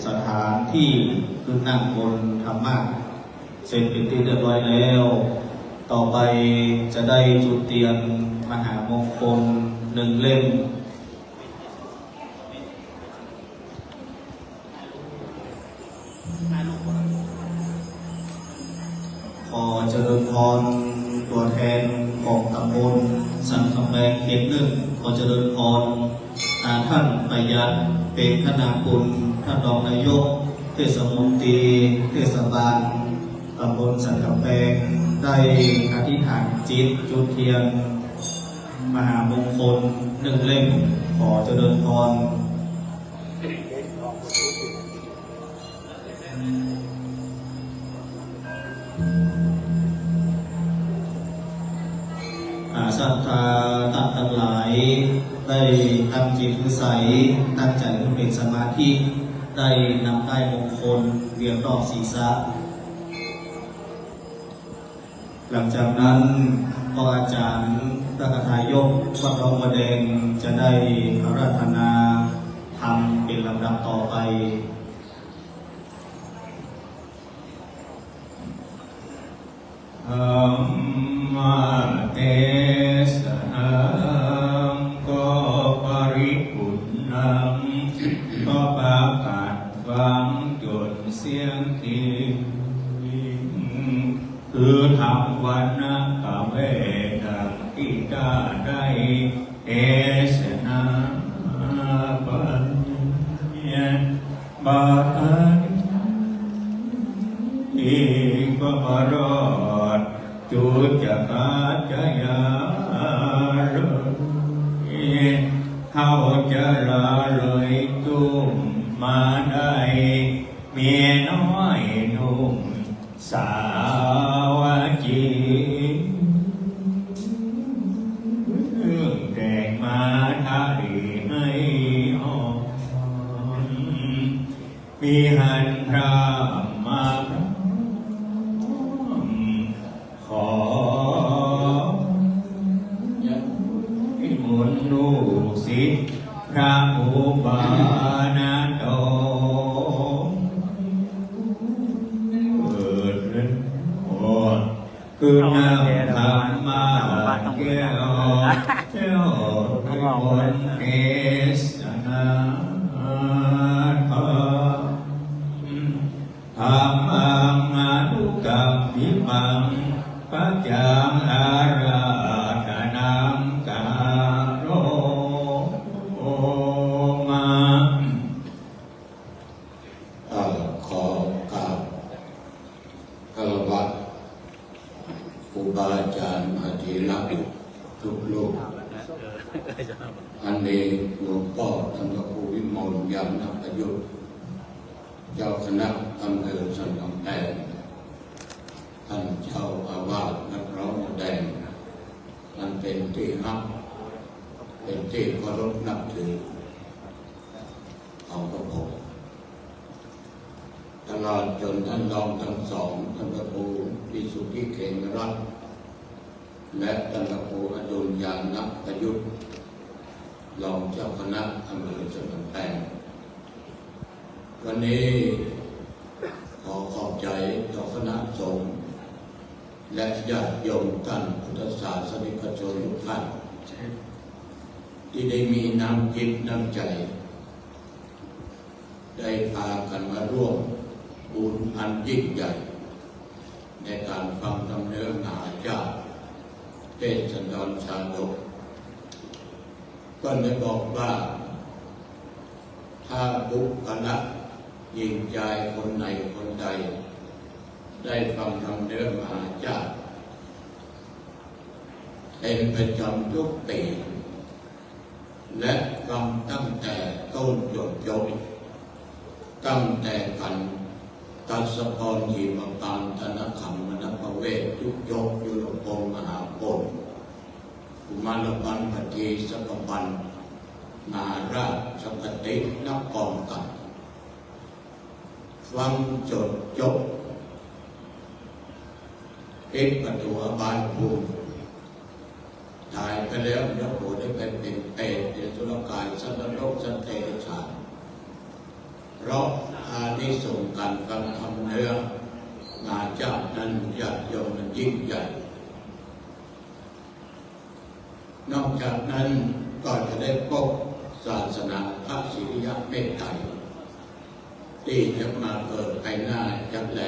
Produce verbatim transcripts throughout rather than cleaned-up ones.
สถานตี้ขึ้นนั่งบนธรรมาสน์เสร็จเป๋นตี้เรียบร้อยแล้ว ต่อไปจะได้จุดเตียนมหามงคลหนึ่งเล่ม ขอเจริญพรตั๋วแตนของตำบลสันก๋ำแปงเขตหนึ่ง ขอเจริญพร อ่า ต้านประหยัด เปรมธนากุล ต้านรองนายกเทศมนตรีเทศบาลตำบลสันก๋ำแปง ได้อธิษฐานจิตจุดเตียนมหามงคลหนึ่งเล่ม ขอเจริญพร อ่า ศรัทธาต้านตังหลายได้ตั้งจิตหื้อใส ตั้งใจ๋หื้อเป๋นสมาธิ ได้นำด้ายมงคลเวียนรอบศีรษะ หลังจากนั้น ก็อาจ๋ารย์พระคทายกวัดหนองบัวแดงจะได้อาราธนาธรรมเป๋นลำดับต่อไป ธรรมเตสนา ก็ปริปุณณัง ก็ปากั๋นฟังจ๋นเสี้ยงจริง คือธรรมวรรณกเวทตี้ข้าได้เตสนาไป บัดนี้ก็มารอดจุจกาจยาเลย เฮาจะละเลยจุ่มมาได้ เมียน้อยหนุ่ม สาวจีน แต่งมาทะเลให้อ่อน มีหันพระมาพร้อม ขอนิมนต์ลูกศิษย์พระอุปาณาโต เกิดเรือน คือนำธรรมะแก้ว แก้วมนต์เทศนาธรรม ธัมมังอนุกัมปิปัง ปัจจังอาราธนัง กะโรมะ เอ่อ ขอกราบคารวะครูบาอาจ๋ารย์มหาเถระทุกรูป อันนี้หลวงป้อต้านพระครูวิมล ญาณประยุทธ์ เจ้าคณะอำเภอสันก๋ำแปง ต้านเจ้าอาวาสวัดหนองบัวแดง อันเป๋นตี้ฮัก เป๋นตี้เคารพนับถือของกระผม ตลอดจ๋นต้านรองตังสอง ต้านพระครูวิสุทธิเขมรัตน์ และต้านพระครูอดุล ญาณประยุทธ์ รองเจ้าคณะอำเภอสันก๋ำแปง วันนี้ขอขอบใจ๋ต่อคณะสงฆ์ และญาติโยมต้านพุทธศาสนิกชนทุกท่าน ตี้ได้มีน้ำจิตน้ำใจ๋ ได้พากั๋นมาร่วมบุญอันยิ่งใหญ่ ในก๋านฟังธรรมเนื้อมหาชาติ เทศน์สันดรชาดก ก็ได้บอกว่า ถ้าบุคคละหญิงจายคนไหนคนใด ได้ฟังธรรมเนื้อมหาชาติ เป๋นประจ๋ำทุกปี๋ และฟังตั้งแต่ต้นจ๋นจบ ตั้งแต่ขันทัศกร หิมพานต์ ธนขันธ์ มณพเวศ ยุคยก ยุรพงษ์ มหาพล กุมารบัล ปฏี สัพพันธ์ มหาราช สังคติ นับกองกั๋น ฟังจ๋นจบ ปิดประตู๋อบายภูมิ ต๋ายไปแล้ว เยียะผัวได้ไปเป๋นเปรต เดรัจฉาน สัตว์นรก สัตว์เดรัจฉาน เพราะอานิสงส์การฟังธรรมเนืองมหาชาตินั้น ญาติโยม มันยิ่งใหญ่ นอกจากนั้นก็จะได้พบศาสนาพระศรีอริยะเมตไตร ตี้จะมาเกิดภายหน้าจักแล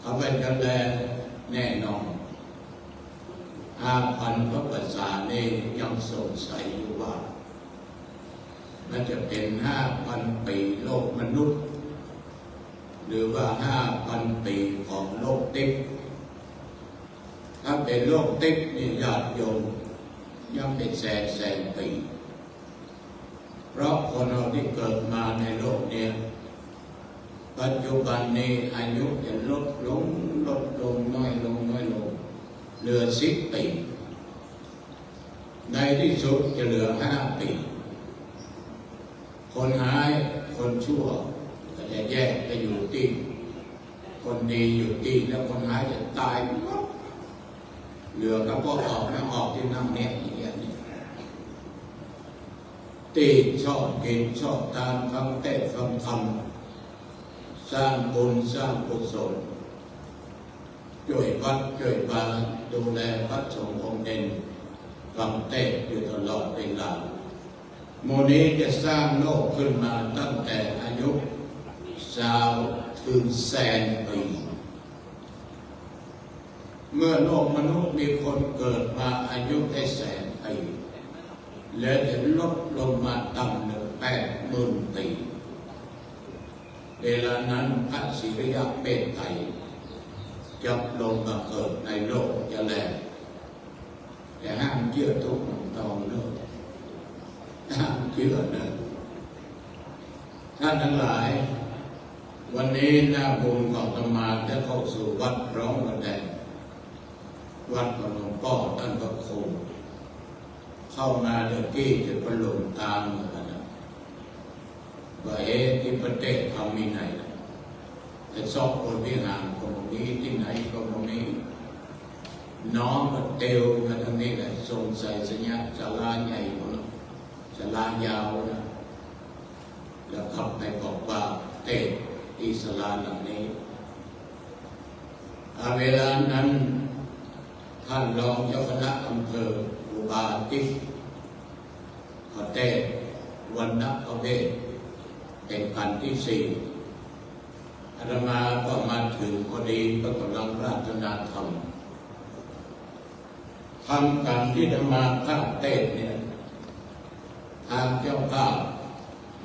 คำว่าจักแลแน่นอน ห้าพันกว่าพรรษานี่ยังสงสัยอยู่ว่า มันจะเป๋นห้าพันปี๋โลกมนุษย์ หรือว่าห้าพันปี๋ของโลกติ๊ก ถ้าเป๋นโลกติ๊กนี่ ญาติโยม ยังเป๋นแสนแสนปี๋ เพราะคนเฮาตี้เกิดมาในโลกนี้ ปัจจุบันนี้อายุจะลดลง ลดลง น้อยลง น้อยลง เหลือสิบปี๋ ในตี้สุดจะเหลือห้าปี๋ คนฮ้ายคนชั่วก็จะแยกไปอยู่ตี้ คนดีอยู่ตี้ แล้วคนฮ้ายจะต๋ายหมด เหลือก็พวกออกนะ ออกตี้นั่งเนี่ย อย่างเงี้ย ตี้ชอบกิ๋นชอบตาน ฟังเตศน์ฟังธรรม สร้างบุญสร้างกุศล จ้วยวัดจ้วยวา ดูแลพระสงฆ์องค์เณร ฟังเตศน์อยู่ตลอดเวลา หมู่นี้จะสร้างโลกขึ้นมาตั้งแต่อายุซาวเถิงแสนปี๋ เมื่อโลกมนุษย์มีคนเกิดมาอายุได้แสนปี๋ แล้วจะลดลงมาต่ำเหลือแปดหมื่นปี๋ เวลานั้นพระศรีอริยะเมตไตรจะลงมาเกิดในโลกจะแล แต่ห้ามเจื้อตุ๊กหนองตองเนาะ ห้ามเจื้อนะ ท่านทั้งหลาย วันนี้นาบุญของอาตมาได้เข้าสู่วัดหนองมะแดง วัดของหลวงป้อต้านพระครู เข้ามาเดี๋ยวกี้จะไปหลงตางเหมือนกั๋นนะ บ่าเอ๊ะ ตี้ประเทศเฮามีไหนล่ะ ไอ้ซอกบนวิหารก็บ่มี ตี้ไหนก็บ่มี น้องก็เตียวมาตางนี้แหละ สงสัยสัญญาศาลาใหญ่พุ้นน่ะ ศาลายาวนะ แล้วก็ไปบอกว่าเตศน์ตี้ศาลาหลังนี้ อ่า เวลานั้น ท่านรองเจ้าคณะอำเภอ ครูบาติ๊ก ก็เตศน์วัณพเวสน์ เป๋นกัณฑ์ตี้สี่ อาตมาก็มาเถิงพอดี ก็ก่ำลังอาราธนาธรรม ทางกัณฑ์ตี้อาตมาข้าเตศน์เนี่ย ตางเจ้าภาพ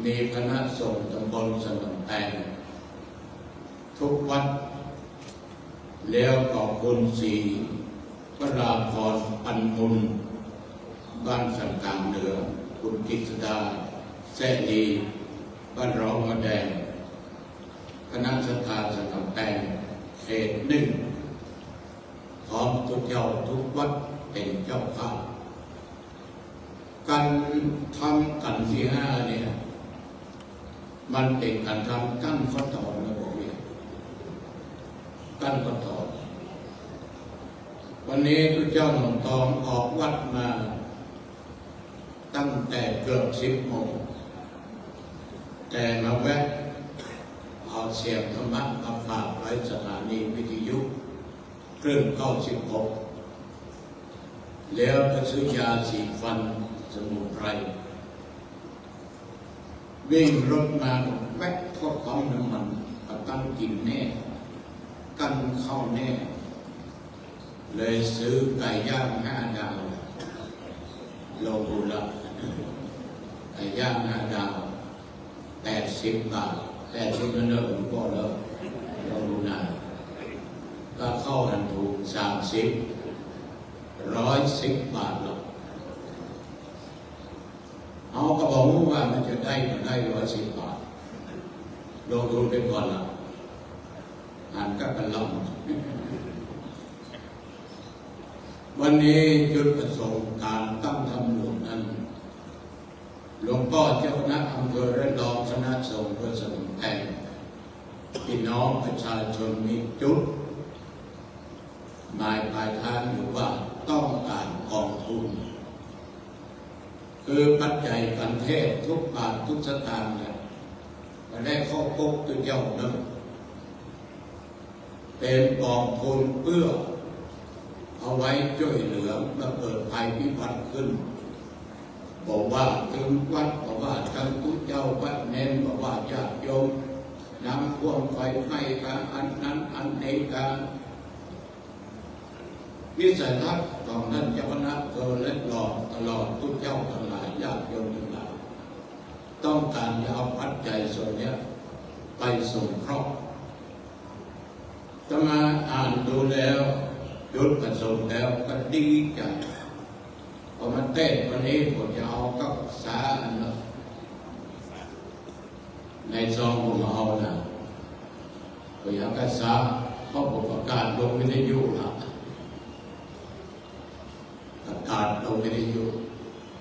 มีคณะสงฆ์ตำบลสันก๋ำแปง ทุกวัด แล้วก็คุณศรีวราพร ปันบุญ บ้านสันก๋างเหนือ คุณกฤษดา แซ่ลี บ้านหนองมะแดง คณะศรัทธาสันก๋ำแปง เขตหนึ่ง พร้อมตุ๊เจ้าทุกวัดเป๋นเจ้าภาพ กัณฑ์ธรรมกัณฑ์ตี้ห้าเนี่ย มันเป๋นกัณฑ์ธรรมกั้นข้อตอนนะ บอกเนี่ย กั้นข้อตอน วันนี้ตุ๊เจ้าหนองตองออกวัดมาตั้งแต่เกือบสิบโมง แต่มาแวะเอาเสียงธรรมะมาฝากไว้สถานีวิทยุ คลื่นเก้าสิบหก แล้วก็ซื้อยาสีฟันสมุนไพร วิ่งรถมาก็แวะเข้าปั๊มน้ำมัน ก็ตั้งกิ๋นแน่ กั้นข้าวแน่ เลยซื้อไก่ย่างห้าดาว ลองดูละ ไก่ย่างห้าดาว แปดสิบบาท แปดสิบนั่นเนอะ หลวงป้อเนอะ ลองดูนะ ก็ข้าวหันถูก สามสิบ ร้อยสิบบาทละ เฮาก็บ่ฮู้ว่ามันจะได้บ่ได้ ร้อยสิบบาท ลงทุนไปก่อนละ หันกับกันลำ วันนี้จุดประสงค์การตั้งธรรมหลวงนั้น หลวงป้อเจ้าคณะอำเภอและรองคณะสงฆ์อำเภอสันก๋ำแปง พี่น้องประชาชนมีจุดหมายปลายทางอยู่ว่าต้องการกองทุน คือปัจจัยการเทศน์ทุกบาททุกสตางค์เนี่ย ได้เข้าพบตุ๊เจ้านั้น เป๋นก๋องทุนเปื้อเอาไว้จ้วยเหลือเมื่อเกิดภัยพิบัติขึ้น บ่ว่าตึงวัด บ่ว่าตึงตุ๊เจ้าวัดเณร บ่ว่าญาติโยม น้ำท่วมไฟไหม้กา อันนั้นอันนี้กา วิสัยทัศน์ของต้านเจ้าคณะอำเภอและรอง ตลอดตุ๊เจ้าตังหลาย ญาติโยมตังหลาย ต้องก๋านจะเอาปัจจัยส่วนเนี้ยไปสงเคราะห์ อาตมาอ่านดูแล้ว จุดประสงค์แล้วก็ดีใจ๋ พอมาเตสน์วันนี้ผมจะเอากระสาอันนั้น ในซองผมเอานะ ก็อยากกระสา เพราะผมประกาศลงวิทยุละ ประกาศลงวิทยุ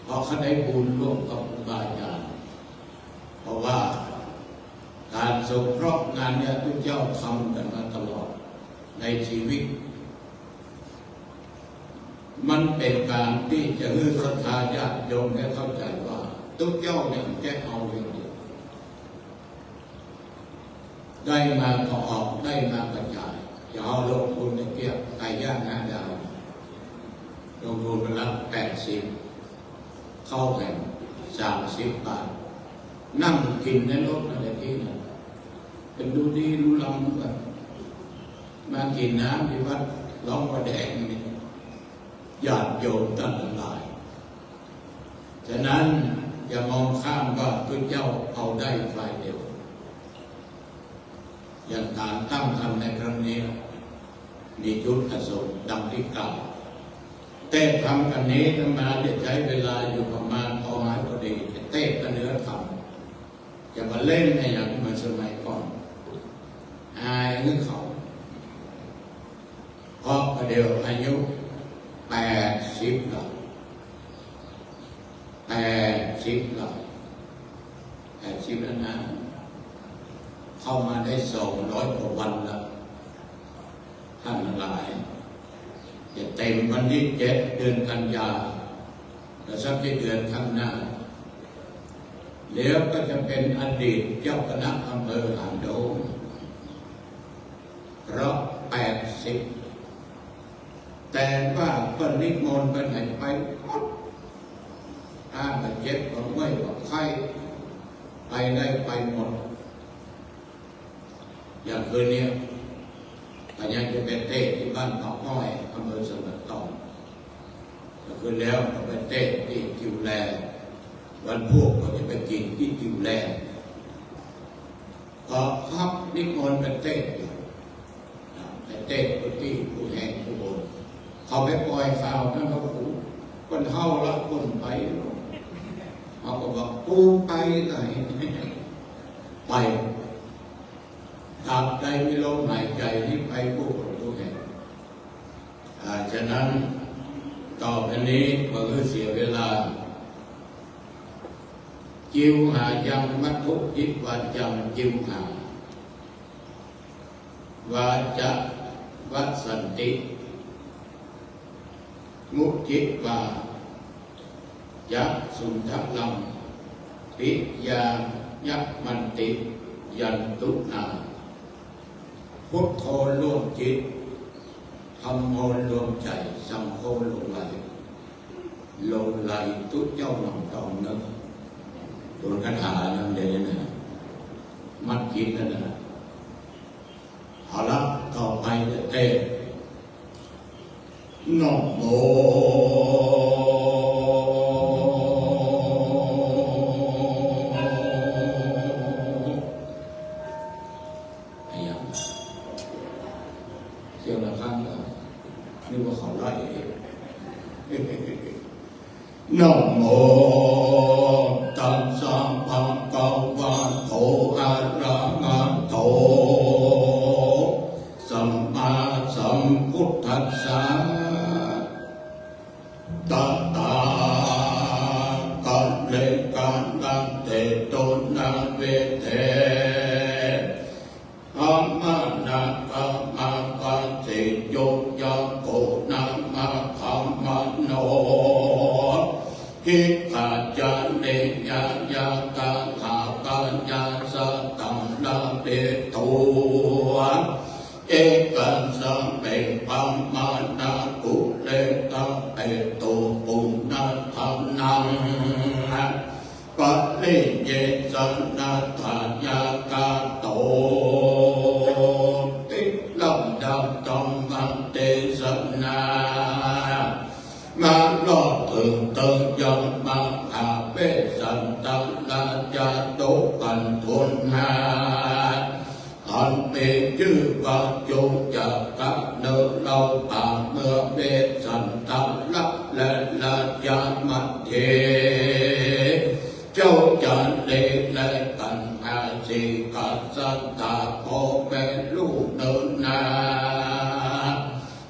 เพราะเขาได้บุญร่วมกับครูบาอาจารย์ เพราะว่าก๋านสงเคราะห์งานเนี้ยตุ๊เจ้าทำกั๋นมาตลอดในชีวิต มันเป๋นก๋านตี้จะหื้อศรัทธาญาติโยมได้เข้าใจ๋ว่า ตุ๊เจ้าเนี่ยมันจะเอาอย่างเดียว ได้มาก็ออก ได้มาก็จ่าย จะเอาลงทุนตะเกียบไก่ย่างห้าดาว ลงทุนวันละแปดสิบ ข้าวแผ่นสามสิบบาท นั่งกิ๋นในรถนั่นแหละตี้นะ เป๋นดูดีดูลำกั๋น มากิ๋นน้ำตี้วัดหลวงพ่อแดงนี่ ญาติโยมต้านตังหลาย ฉะนั้นอย่ามองข้ามว่าตุ๊เจ้าเอาได้ฝ่ายเดียว อย่างก๋านตั้งธรรมในครั้งนี้ มีจุดประสงค์ดังตี้กล่าว เตสน์ธรรมกั๋นนี้อาตมาได้ใจ๊เวลาอยู่ประมาณปอหายพอดี เตสน์กั๋นเนื้อธรรม จะมาเล่นในอย่างเหมือนสมัยก่อน อายหื้อเขา เพราะประเดี๋ยวอายุแปดสิบละ แปดสิบละ แปดสิบแล้วนะ เข้ามาได้สองร้อยกว่าวันละ ต้านตังหลาย จะเต๋มวันตี้เจ็ดเดือนกันยา แล้วสักเจ็ดเดือนข้างหน้า แล้วก็จะเป๋นอดีตเจ้าคณะอำเภอหางดง ครบแปดสิบ แต่ว่าเปิ้นนิมนต์ไปไหนไปหมด ถ้าบ่เจ็บบ่เมื่อยบ่ไข้ ไปได้ไปหมด อย่างคืนนี้ ก็ยังจะไปเตสน์ตี้บ้านปากอ้อย อำเภอสันป่าตอง ก็คือแล้วก็ไปเตสน์ตี้กิวแล วันพูกก็จะไปกิ๋นตี้กิวแล ก็ฮับนิมนต์ไปเตสน์อยู่ ไปเตสน์ตี้ผู้แห่งผู้บน เขาไปป่อยข่าวนั้นว่า โอ้โห เปิ้นเฮาละเปิ้นไป เฮาก็บอก กูไปไหน ไป ตราบใดมีลมหายใจ๋นี่ไปกู้คนกู้แห่ง อ่า ฉะนั้น ต่อไปนี้บ่หื้อเสียเวลา จิวหายัง มัทธุ ทิฏฐิวาจัง จิวหา วาจา วัสสันติ มุทิตา ยะสุนทะลัง ปิยายัมมันติ ยันตุนา พุทโธรวมจิต ธัมโมรวมใจ๋ สังโฆหลงไหล หลงไหลตุ๊เจ้าหนองตองเนาะ โดนคาถานั้นเลยนะ มัดจิตนั่นนะ เอาละ ต่อไปจะเตสน์ นะโม อะหยัง เสียงระฆังเหรอ นึกว่าเขาไล่ นะโม ตัสสะ ภะคะวะโต อะระหะโต สัมมาสัมพุทธัสสะ ตะถาคะะเต กะระเต โต นะเวเท อะมะนะกะมะปะสิโย ยะโก นะมะคะมะโน หิกขะจะเนยะยะกะหะกะยะสะตัง เอกัสสะเม ปะมาณะ กุเลสะ เปตุ ปุณณะ ทะนัง ปะริเยสะนะ ทะยะกะโต ติ ลำดับธรรมเตสนา มารอบเถิงเถิงยังมหาเวสสันตราชาโตกันทุนหา อันมีจื้อว่าจุกกะเนอะ เล่าป่าเมืองเวสสันตระและราชามัทเถ เจ้าจารีและกัณหาสีกษัตริย์พ่อแม่ลูกเนินนา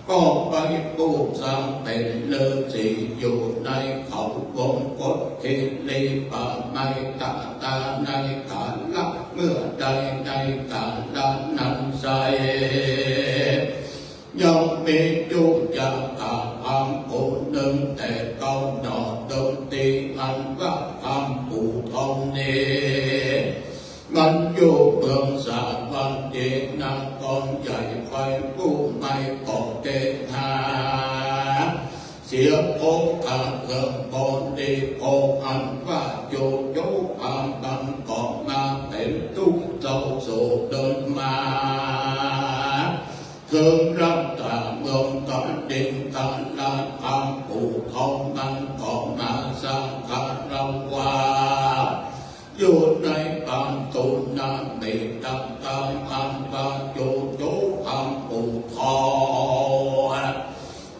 ก็ไปปลูกสร้างเป๋นฤๅษีอยู่ในเขาวงกตคิรีป่าไม้ตาตาในกาละเมื่อใดในกาละนั้นไซร้ ยังมีจุกกะพราหมณ์ผู้นึ่งแต่เก๊าหน่อเดิมตี้อันว่าคำปู่ทองนี้ มันอยู่เมืองสาวัตถีนครใหญ่ ไปผู้ไม่ก็เกณฑ์หา เสียโภคาเครื่องบริโภคอันว่าจุกจุพราหมณ์มันก็มาเป๋นตุ๊กข์เศร้าโศกเดินมา เถิงรัตตาเมืองกาดิงกาลา คำปู่ทองมันก็มาสักการะว่า อยู่ในปางตูนาเมตตา อันว่าจุกจุพราหมณ์ปู่ทอง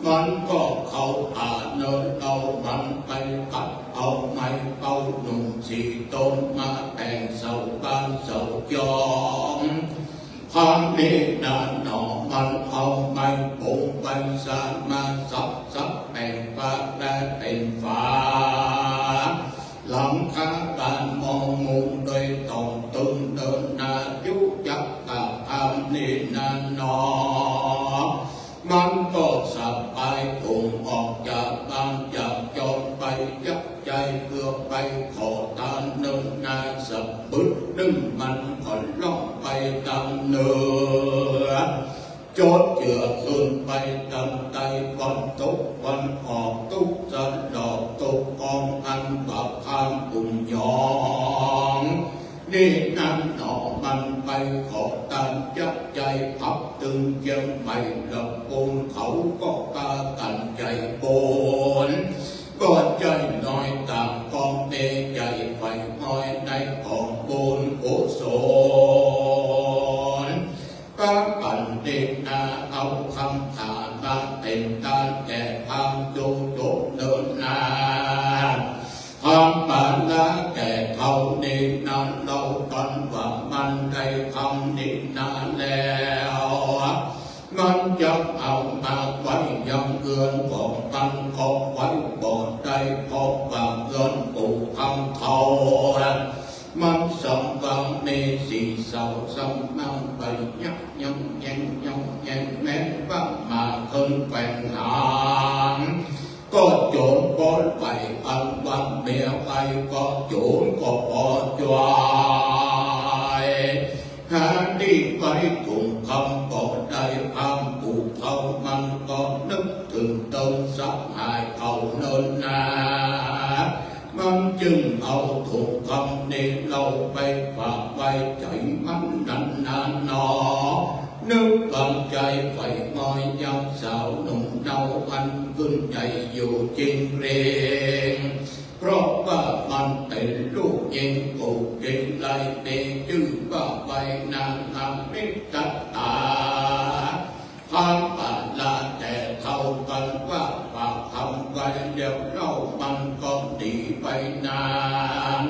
มันก็เข้าป่าเนิน เอามันไปตัดเอาไม้เป๊าหนุ่มสี่ต้นมาแต่งเสาบ้านเสาจอง ครั้งนี้นาหนอมันเอาไม้ปงไปสร้างมาสับสับแป่งปะและเป๋นฝา หลังคาบ้านมองมุงโดยต้องตึงเนินนาจุกกะพราหมณ์นี้นาหนอ มันก็สะพายถุงออกจากบ้านจากจองไปจับจ่ายเพื่อไปขอตานเนินนา สะบึดนึ่งมันก็ล่องไปตางเหนือ จดเจื้อขึ้นไปตางใต้ วันตกวันออกตุ๊กข์สลบตุ๊กข์กองอันว่าคำปู่ยอง นี่นาหนอมันไปขอตานจับจ่าย พับตึงเจียงใหม่ละปูนเขาก็ปากั๋นใจ๋บุญ ก็ใจ๋น้อยต่างก็เมใจ๋ใฝ่น้อยในของบุญกุศล ปากั๋นนี้นาเอาคำถามมาเป๋นตานแก่พราหมณ์จุกจุเนินนา ทำปาระแก่เฮานี้นาเล่ากั๋นว่ามันได้คำนี้นาแล้ว มันจักเอามาไว้ยังเฮือนของมันก็ไว้บ่ได้ เพราะว่าเฮือนปู่คำเฒ่า มันสำว่ามีสี่เสา สำนักไปยักยังแยงยังแยง แม้ว่าหมาขึ้นแกว่งหาง ก็โจ๋งปอดไป อันว่าเมียไปก็โจ๋งก็ปอดจวย หาดีไปถุงคำบ่ได้ พราหมณ์ปู่เฒ่ามันก็นึกเถิงต๋นสหายเก่าเนินนา มันจึงเอาถุงคำนี้เล่าไปฝากไว้ใจ๋มันนั้นนาหนอ นึกหวังใจ๋ใฝ่น้อยยังสาวหนุ่มเนาอันขึ้นใหญ่อยู่จิงเรง เพราะว่ามันเป๋นลูกญิงปู่กินไล มีจื้อว่าไว้นางอมิตตา พราหมณ์ปาละแต่เฒ่ากั๋นว่าฝากคำไว้แล้วเล่า มันก็หนีไปนาน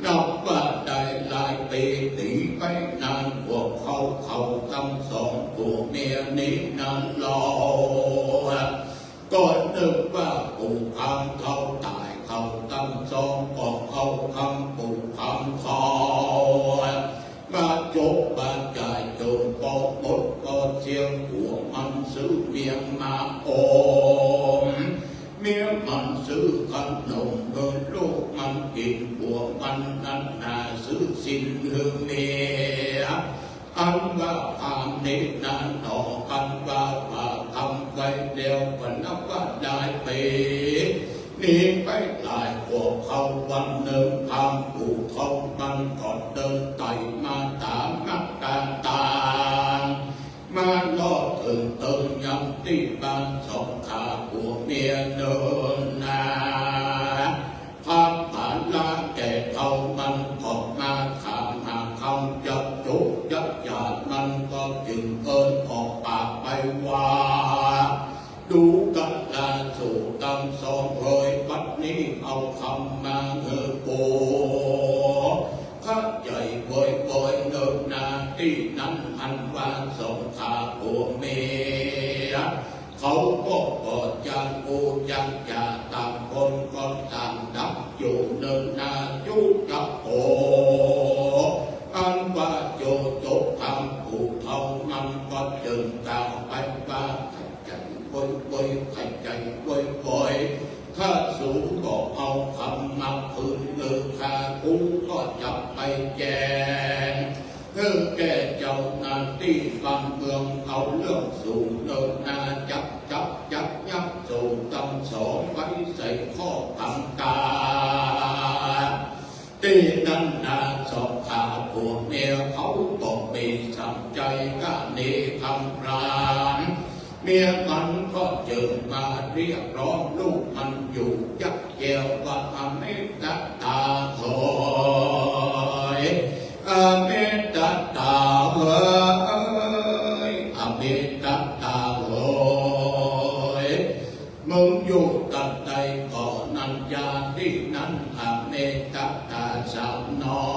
นับว่าได้หลายปี๋ หนีไปนาน พวกเขา เขาตังสองผัวเมียนี้นาเล่า ก็นึกว่าปู่คำเฒ่าต๋าย เขาตังสองก็เอาคำปู่คำเฒ่า มาจกมาจ่ายจนปอหมด ก็เสียผัวมันซื้อเมียมาโอม เมียมันซื้อขนมหื้อลูกมันกิ๋น ผัวมันนั้นนาซื้อสิ้นหื้อเมีย อันไหว ไต่มาต๋ามมาต๋าต่าง มาลอดตึงตึงยังตี้บ้านสองข้าผัวเมียเนินนา พระมหาลาแก่เฒ่ามันก็มาถามหาคำจะจุจะจาด มันก็จึงเอิ้นออกปากไปว่า ดูกราสูตังสองเอย บัดนี้เอาคำมาหื้อกู เข้าใจ๋บ่อยๆ เนินนา ตี้นั้นอันว่าสองข้าผัวเมีย เขาก็บ่จักอู้จักจ๋า ต่างคนก็ต่างดับอยู่เนินนา จุจะโก อันว่าโจจบคำผู้เฒ่ามันก็จึงกล่าวไปว่า ใจ๋บ่อยๆ ใจ๋บ่อยๆ ถ้าสูงก็เอาคำมาคืนหื้อข้า กูก็จะไปแจ้งหื้อแก่เจ้าหน้าตี้บ้านเมือง เอาเรื่องสูงเนินนา จับจับจับยับสูงตังสองไว้ใส่ข้อกังขา ตี้นั้นนาสองข้าผัวเมียเขาก็มีสำใจ๋กาเนกำพราน เมียมันก็จึงมาเรียกร้องลูกมันอยู่ยักแย้วว่า อมิตตาเหย อมิตตาเหย อมิตตาเหย มึงอยู่ตังใดก่อนั้น ยาตี้นั้น อมิตตาสาวน้อ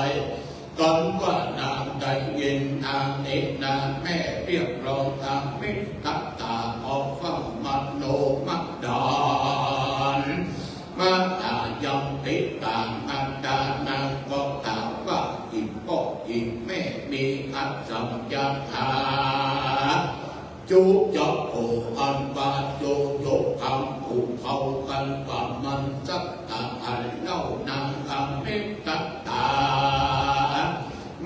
ย กันว่านางได้ยินนางนี้นาแม่เรียกร้อง อมิตตาก็ฟังมโนมดาน มหายังติตามาตานางก็ถามว่า อี่ป้ออี่แม่มีอันสำจะหา จุจะโก อันว่าโจจบคำผู้เฒ่า กันว่ามันสักตาอันเล่านางอมิตตา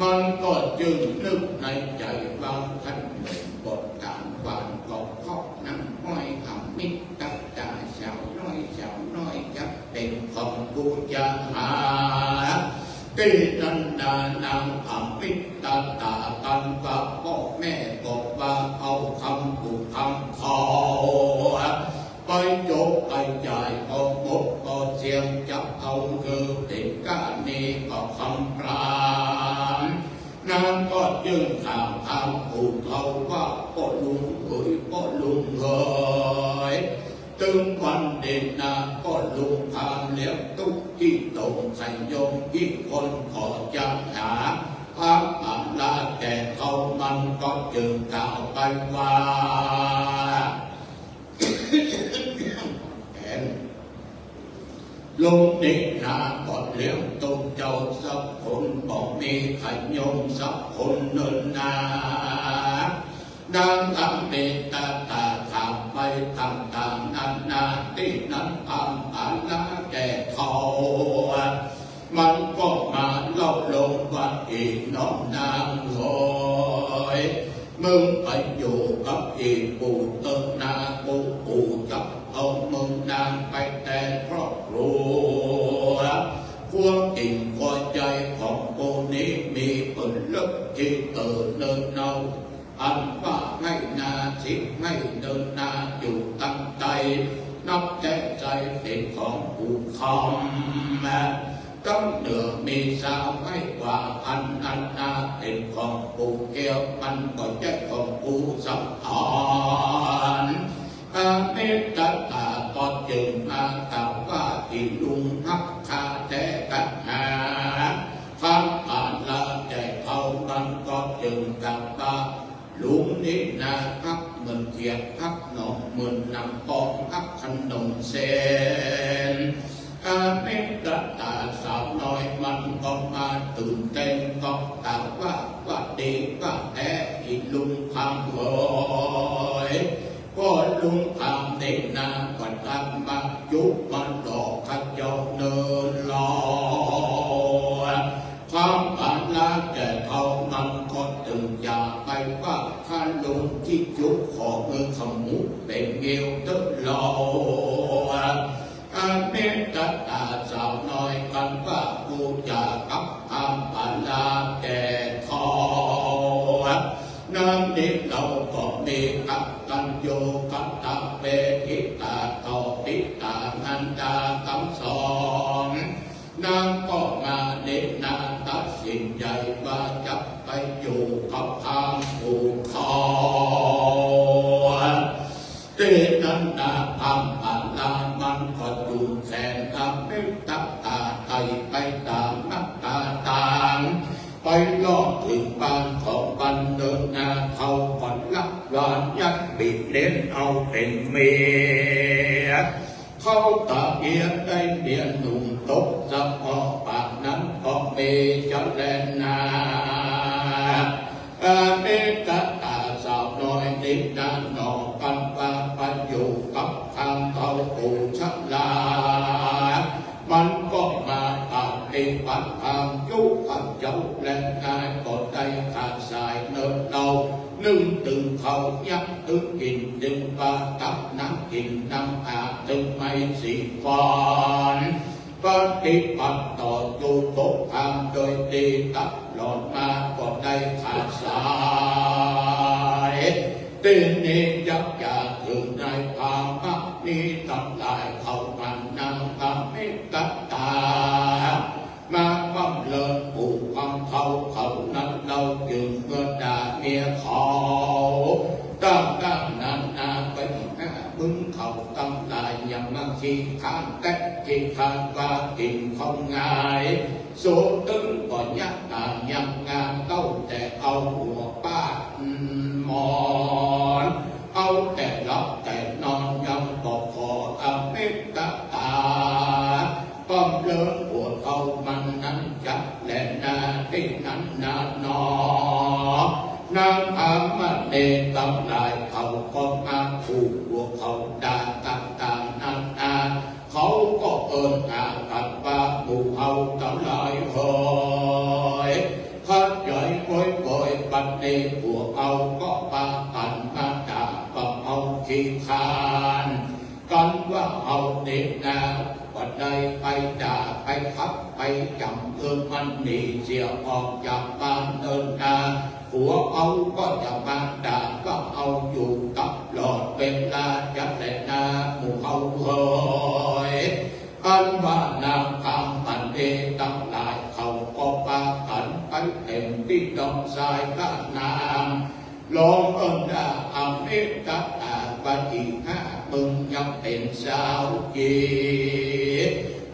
มันก็จึงนึกในใจ๋ว่า คันหนึ่งบทกลางวันก็เพราะนางห้อยอมิตตาสาวน้อย สาวน้อยจะเป๋นของกูจะหา ตี้นั้นนานางอมิตตากันว่า ป้อแม่บอกว่าเอาคำผู้คำเฒ่า ไปจบไปจ่ายก็หมดก็เสี้ยง จะเอาหื้อเป๋นกาเนกำพราน นางก็จึงถามคำผู้เฒ่าว่า ป้อลุงเหย ป้อลุงเหย ตึงวันนี้นาป้อลุงพราหมณ์เลี้ยงตุ๊กอี้ต๋ง ขยมอี้คนก็จะหา พระมหาลาแก่เฒ่ามันก็จึงกล่าวไปว่า แทน ลุงนี้นาบ่เลี้ยงตุ๊กเจ้าสักคน บ่มีขยมสักคนเนินนา นางอมิตตาถามไปต่างๆ นานา ตี้นั้นพระมหาลาแก่เฒ่า มันก็มาเล่าลงว่า อี่น้องนางเหย มึงไปอยู่กับอี่ปู่เต๊อะนา กูปู่จะเอามึงนางไปแตนครอบครัว ความจริงหัวใจ๋ของกูนี้มีเปิ้นเลิกตี้เติบเนินนา อันว่าไฮ่นาสิบไฮ่เนินนาอยู่ตังใต้ นับแต่ใจ๋เป๋นของปู่คำ ตังเหนือมีซาวไฮ่กว่าอัน อันนาเป๋นของปู่แก้ว มันบ่ใจ้ของปู่สำอาง อมิตตาก็จึงมากล่าวว่า อี่ลุงฮักข้าแต๊กั๋นหา พระมหาลาแก่เฒ่ามันก็จึงกล่าวว่า ลุงนี้นาฮักเหมือนเขียด ฮักหนองเหมือนน้ำปอง ฮักขนมเส้น อมิตตาสาวน้อยมันก็มาตื่นเต้น ก็กล่าวว่า ว่าดีว่าแต๊ อี่ลุงพราหมณ์เหย ป้อลุงพราหมณ์นี้นา ก็ตังมาจุมาหลอกข้าเจ้าเนินลอ พระมหาลาแก่เฒ่ามันก็จึงจะไปว่า ข้าลุงตี้จุขอหื้อขมุเป๋นเงวเต๊อะลอ อมิตตาสาวน้อยกันว่า กูจะกับพ นั้นนี้เราก็มีกตัญญูกตเวทิตาต่อบิดามารดาตังสอง นั้นก็มานี้นาตัดสินใจ๋ว่าจะไปอยู่กับพราหมณ์ปู่ทอง ตี้นั้นนาพราหมณ์ป่าลามันก็อยู่แสนอมิตรตา ไต่ไปต๋ามหน้าต่าง ไปรอดเถิงบ้านของมันเนินนา เขาก็ฮักหวานยักเบียดเบียนเอาเป๋นเมีย เขาตะเอียได้เมียหนุ่มตกสะเพาะปานนั้นก็มีเจ้าแลนา อมิตรตาสาวน้อยนี้นาหนอ ปันว่าไปอยู่กับพราหมณ์เฒ่าผู้ชรา มันก็มาปฏิบัติธรรมอยู่กับเจ้าแลนา ก็ได้ขาดสายเนินเรา นึ่งตึงข้าวยักตึงกิ๋น ตึงปลาตับน้ำกิ๋นน้ำอาบตึงไม้สีฟัน ปฏิบัติต่ออยู่ทุกทางโดยดีตลอดมาก็ได้ขาดสาย ตี้นี้ยักษ์จะถือในพราหมณ์นี้ตังหลายเขามานางอมิตรตา มาบำเริญปู่พราหมณ์เฒ่าเขานั้น เฮาจึงเมื่อด่าเมียเขา ต่างๆ นานาไปหมดนะ มึงเขาตังหลายยังมาขี้ค้านแต๊ขี้ค้านว่ากิ๋นของง่าย สูตึงก็ยักษ์ต๋ายังงาม เอาแต่เอาหัวปาดหมอน เอาแต่หลับแต่นอน ยังบ่ขออมิตรตา บำเริญผัวเฒ่ามันนั้นจักแลนา ตี้นั้นนาหนอ นางพราหมณีตังหลายเขาก็มาถูกผัวเขาด่าต่างๆ นานา เขาก็เอิ้นหากั๋นว่าหมู่เฮาตังหลายเหย ขัดใจ๋โวยโวย บัดนี้ผัวเฮาก็ปากั๋นมาด่า บ่เฮาขี้ค้านกั๋นว่าเฮานี้นา บ่ได้ไปด่าไปขับไปจ๋ำ เอิ้นมันหนีเสียออกจากบ้านเนินนา ผัวเฮาก็จะมาด่าว่าเฮาอยู่ตลอดเวลาจักแลนาหมู่เฮาเหย อันว่านางพราหมณีตังหลายเขาก็ปากั๋นไปเต็มตี้ดอนทรายบ้านนาง ลองเอิ้นด่าอมิตรตาว่า อีห่ามึงยังเป๋นสาวเก๋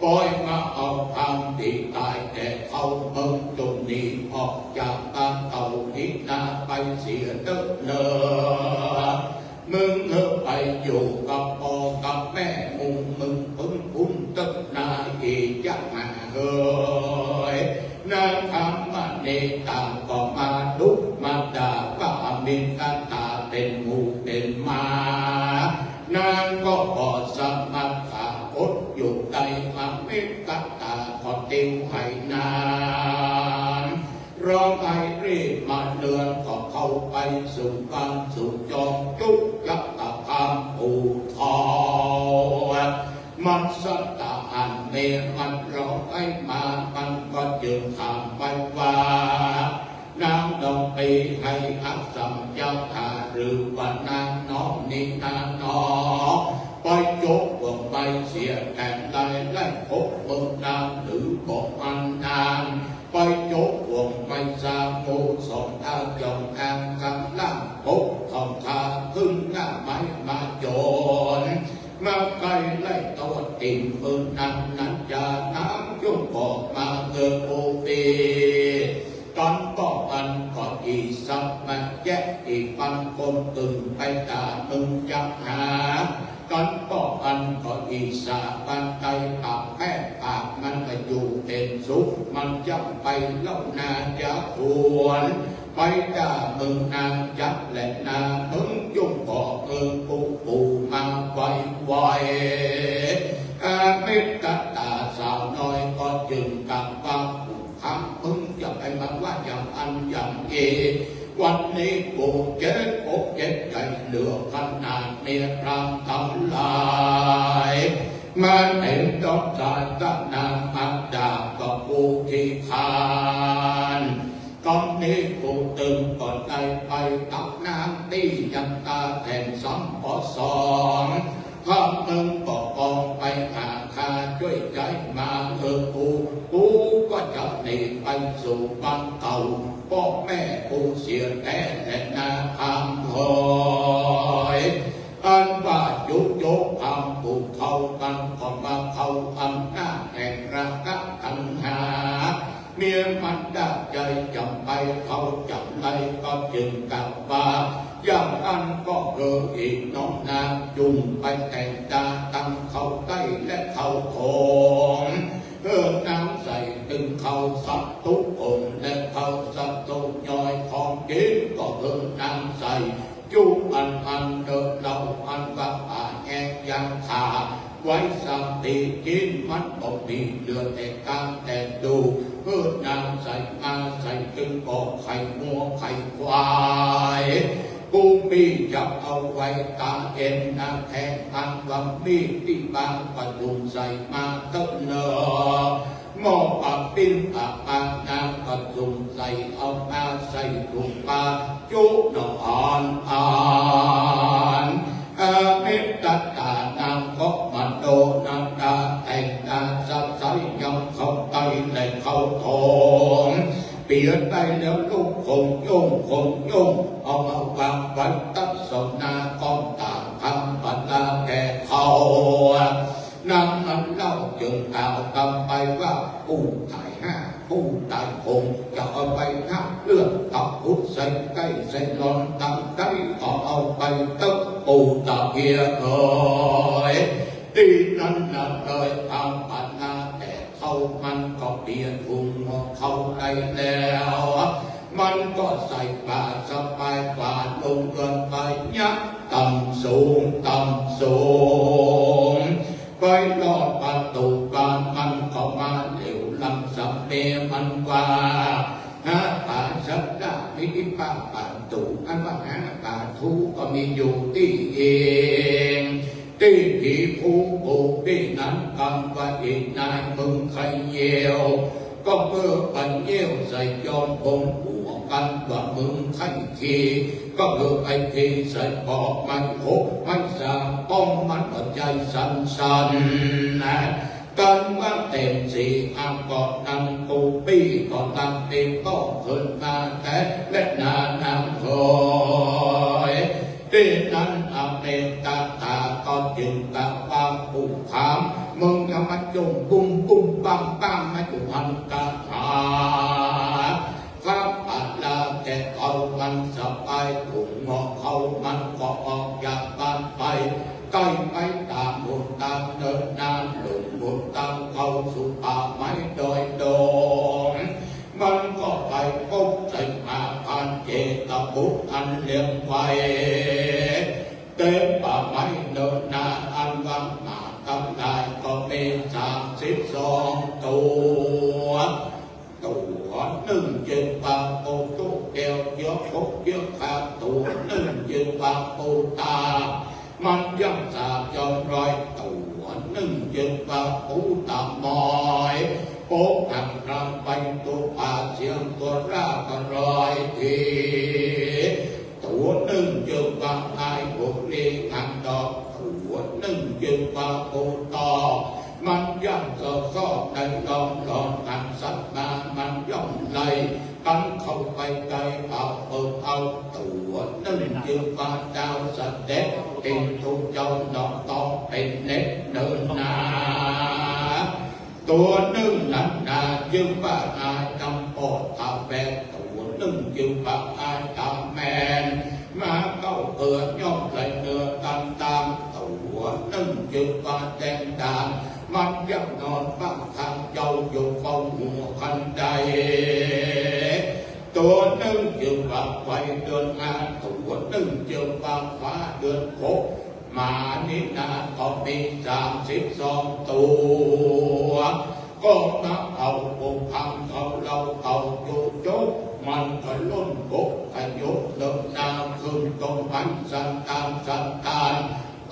ปอยมาเอาความดีต๋ายแก่เขา มึงจงหนีออกจากบ้านเฮานี้นาไปเสียเต๊อะเน่อ มึงเฮอไปอยู่กับป้อกับแม่หมู่มึง เปิ้นปุ้นเต๊อะนา อีจักหมาเหย นางพราหมณีต่างก็มาดุมาด่าว่าอมิตรตาเป๋นหมูเป๋นหมา นางก็บ่สามารถอดอยู่ได้ อมิตรตาก็ติวไหนาง ร้องไห้รีบมาเฮือน ก็เข้าไปสู่บ้านสู่จอง จุกจักกับพราหมณ์ปู่ทอง มันสัตตาอันเมมันร้องไห้มา มันก็จึงถามไปว่า นางน้องปี้ไหอักษรเจ้าข้า หรือว่านางน้องนี้นาหนอ ไปจกบ่วงไม้เสียแต๋งไล่ ไล่พบเมืองนางหรือบ่มันนาง ไปจกบ่วงไม้สามหมู่สอง เอาจองอางข้างล่าง พบทองคาขึ้นหน้าไม้มาจน มาใก้ไล่ตอดตี๋นเมืองนางนั้นจา นางจงบอกมาเงอโอเป ตันป้ออันก็อีสักมาแยะอีปันกลมตึงไปต๋ามึงจักหา ตันป้ออันก็อีสาปันไตปากแพร่ปากมันมาอยู่เป๋นสุข มันย่อมไปเล่านาจะควร ไปด่าเมืองนางจักแลนา มึงจงบอกเมืองปู่ปู่มาไวๆ อมิตรตาสาวน้อยก็จึงกลับว่า คำมึงอย่าไปมาว่าอย่างอั้นอย่างนี้ วันนี้กูเจ็บอกเจ็บใจ๋เหลือขนาดเมียพราหมณ์ตังหลาย มาเห็นดอนทรายบ้านนางมาด่ากับกูขี้ค้าน ก ต๋อนนี้กูตึงก็ได้ไปตักน้ำตี้ยันตาแผ่นสาม ปอสอง ถ้ามึงบ่ปองไปหาข้าจ้วยใจ๋มา เออ กู กูก็จะหนีไปสู่บ้านเก่า ป้อแม่กูเสียแต๊แลนา คำหอย อันว่าจุโจกคำผู้เข้ามันก็มาเข้าอำนาจแห่งราคะตัณหา เมียมันดาใจ๋จ๋ำไป เขาจ๋ำไลก็จึงกล่าวว่า อย่างอั้นก็เออ อิน้องนาง จุ่งไปแต่งตาตังเข้าใต้และเข้าโถง เออ นางใส่ตึงเข้าสักตุ๊องค์และเข้าสักตุ๊ย้อย ของกิ๋นก็เออ นางใส่ จุอันอันเดินเล่า อันว่าป่าแห้งยังขาด ไว้สามปี๋กิ๋นมันบ่มี เหลือแต่ก้างแต่ดูก เออ นางใส่มาใส่ตึงบ่อไข่งัวไข่ควาย กูมีจะเอาไว้ตาเอ็นนาแข้ง อันว่ามีตี้บางประจุมใส่มาเต๊อะเนอ หม้อปลาปิ้งปลาปลา นางก็จุ่มใส่เอามาใส่ถุงปลาจุหนออ่อนอ่อน เออ เมตตาตานางก็มาโดนนาดาแต่งตาสะใสยังเข้าใต้และเข้าโถง เปียได้แล้วลูกคงโย่งคงโย่ง เอามาวางไว้ตั๊งสองหน้าก้อมต๋า คำปัญญาแก่เขา นางนั้นเล่าจึงกล่าวกำไปว่า ปู่ต๋ายห้า ปู่ต๋ายหก จะเอาไปนับเรื่องกับบุตรใส่ใก้ใส่หลอนตังใดก็เอาไปเต๊อะปู่ตะเปียเอ๋ย ตี้นั้นนาเลยทำปัญญาแก่เขา มันก็เปียหุงหม้อข้าวได้แล้ว มันก็ใส่บ่าสะปายบ่าลงเรือนไป ยักต่ำสูงต่ำสูง ไปลอดประตู๋บ้าน มันก็มาเหลียวหลังสะเมียมันว่า หาป่าสัตว์ละมีที่ป่าป่าตู๋ อันว่าหาป่าทูก็มีอยู่ตี้เอง ตี้ผีผู้กูปี้นั้นกำว่า อินายมึงใค่เยี่ยว ก็เมื่อไปเยี่ยวใส่จอมพงหัวกันว่ามึงใค่ขี้ ก็เมื่อไปขี้ใส่ปอกไม้หกไม้สาม ป้องมันหัวใจ๋สั่นๆ นะ กันว่าเต็มสี่ห้าเกาะนั้น กูปี้ก็ตั้งตี้ก็ขึ้นมาแต๊และนานางเอ๋ย ตี้นั้นอเมตตาก็จึงกล่าวว่า ปู่ขาม มึงอย่ามาจุ่งบุ้มบุ้มบ้ามบ้ามมาอยู่หั้นกาหา ครับ อันลาแก่เขา มันสะปายถุงหม้อข้าว มันก็ออกจากบ้านไป ใก้ไปต๋ามหนตางเนินนาน ลุ่มหนตางเข้าสู่ป่าไม้ดอยดง มันก็ไปปบใส่หมาพรานเจตบุตรอันเลี้ยงไว้เต็มป่าไม้เนินนา อันว่าหมาตังหลายก็มีสามสิบสองตั๋ว ตั๋วนึ่งจึงว่าปูตุ๊แก้ว เยียะคกเยียะคา ตั๋วนึ่งจึงว่าปูตา มันย่อมสาบย่อมรอย ตั๋วนึ่งจึงว่าปูตามอย ปกหันกลางไปตั๋วป่าเสียงตั๋วร่าก็รอยที ตั๋วนึ่งจึงว่าไอ้หัวเลี้ยงหันดอก ตั๋วนึ่งจึงว่าปูตอ มันย่อมสอดซอกในร่องรอนอันสัตว์มา มันย่อมไล่กันเข้าไปใก้ เอาเปิดเอา ตั๋วนึ่งจึงว่าดาวเสด็จ เต็มตัวเจ้าหนอตองเป๋นเน็ตเนินนา ตั๋วนึ่งนั้นนาจึงว่าอายดำปอดต๋าแปด ตั๋วนึ่งจึงว่าอายต๋าแมน หมาเก้าเปือดย่อมไหลเนื้อตามตาง ตั๋วนึ่งจึงว่าแดงด่าง มันย่อมนอนบั้งตางเจ้าอยู่เฝ้าหัวคันได ตั๋วนึ่งจึงว่าไฟเดือนห้า ตั๋วนึ่งจึงว่าฟ้าเดือนหก หมานี้นาก็มีสามสิบสองตั๋ว ก็มาเอาปูพังเอาเหล้าเอาจุจุ มันก็ล่นบกกะยกเนินนาขึ้นต้นไม้สันตานสันตาน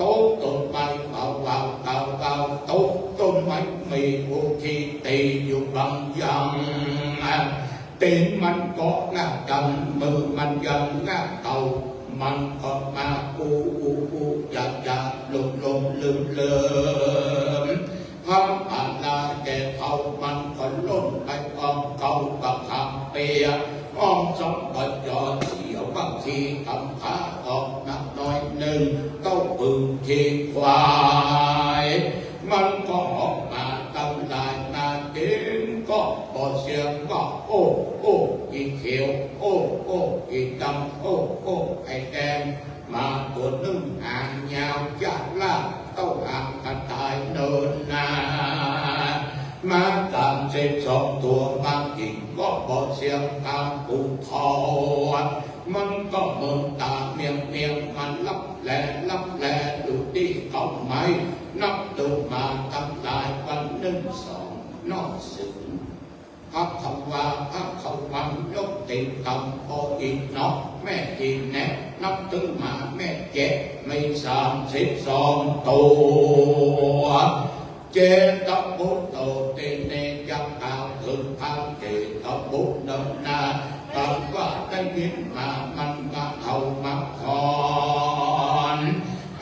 ตกต้นไม้เบาๆเบาๆ ตกต้นไม้มีผู้ขี้ตีอยู่บางอย่าง ตี๋นมันก็ง่าจั๋น มือมันยังง่าเต่า มันก็มาอู้อู้อู้จ๋าจ๋า หลงหลงลืมลืม พร้ำปานาแก่เฒ่า มันก็ล่นไปอ้อมเก๊าบักขามเปียก อ้อมสองปะจ๋อเสียวบักขี้ตำขาออกมาหน้อยนึ่ง เต้าปึงขี้ควาย มันก็ฮ้องมาตังหลายนา ตี๋นก็บ่เสียงว่า โอ้ โอ้ อีเขียว โอ้ โอ้ อีดำ โอ้ โอ้ ไอ้แดง หมาตั๋วนึ่งหางยาว จ๊าดลาดเต้าหางกระต่ายเนินนา หมาสามสิบสองตั๋ว มากิ๋นก็บ่เสียงต๋ามกู่เฒ่า มันก็เมินต๋าเมียงเมียง มันลับแลลับแล ดูตี้เก๊าไหม นับดูมาตังหลายวัน นึ่ง สอง นอกเสือ ภะคะวา ภะคะวัง ยกตี๋นต่ำ ปออีกเนาะ แม่อีแนะ นับตึงหมาแม่แจ๊ะ มีสามสิบสองตั๋ว เจตบุตโต ตี้นี่จะกล่าวเถิงพรานเจตบุตรเนินนา อันว่าได้ยินมามันมาเห่ามาหอน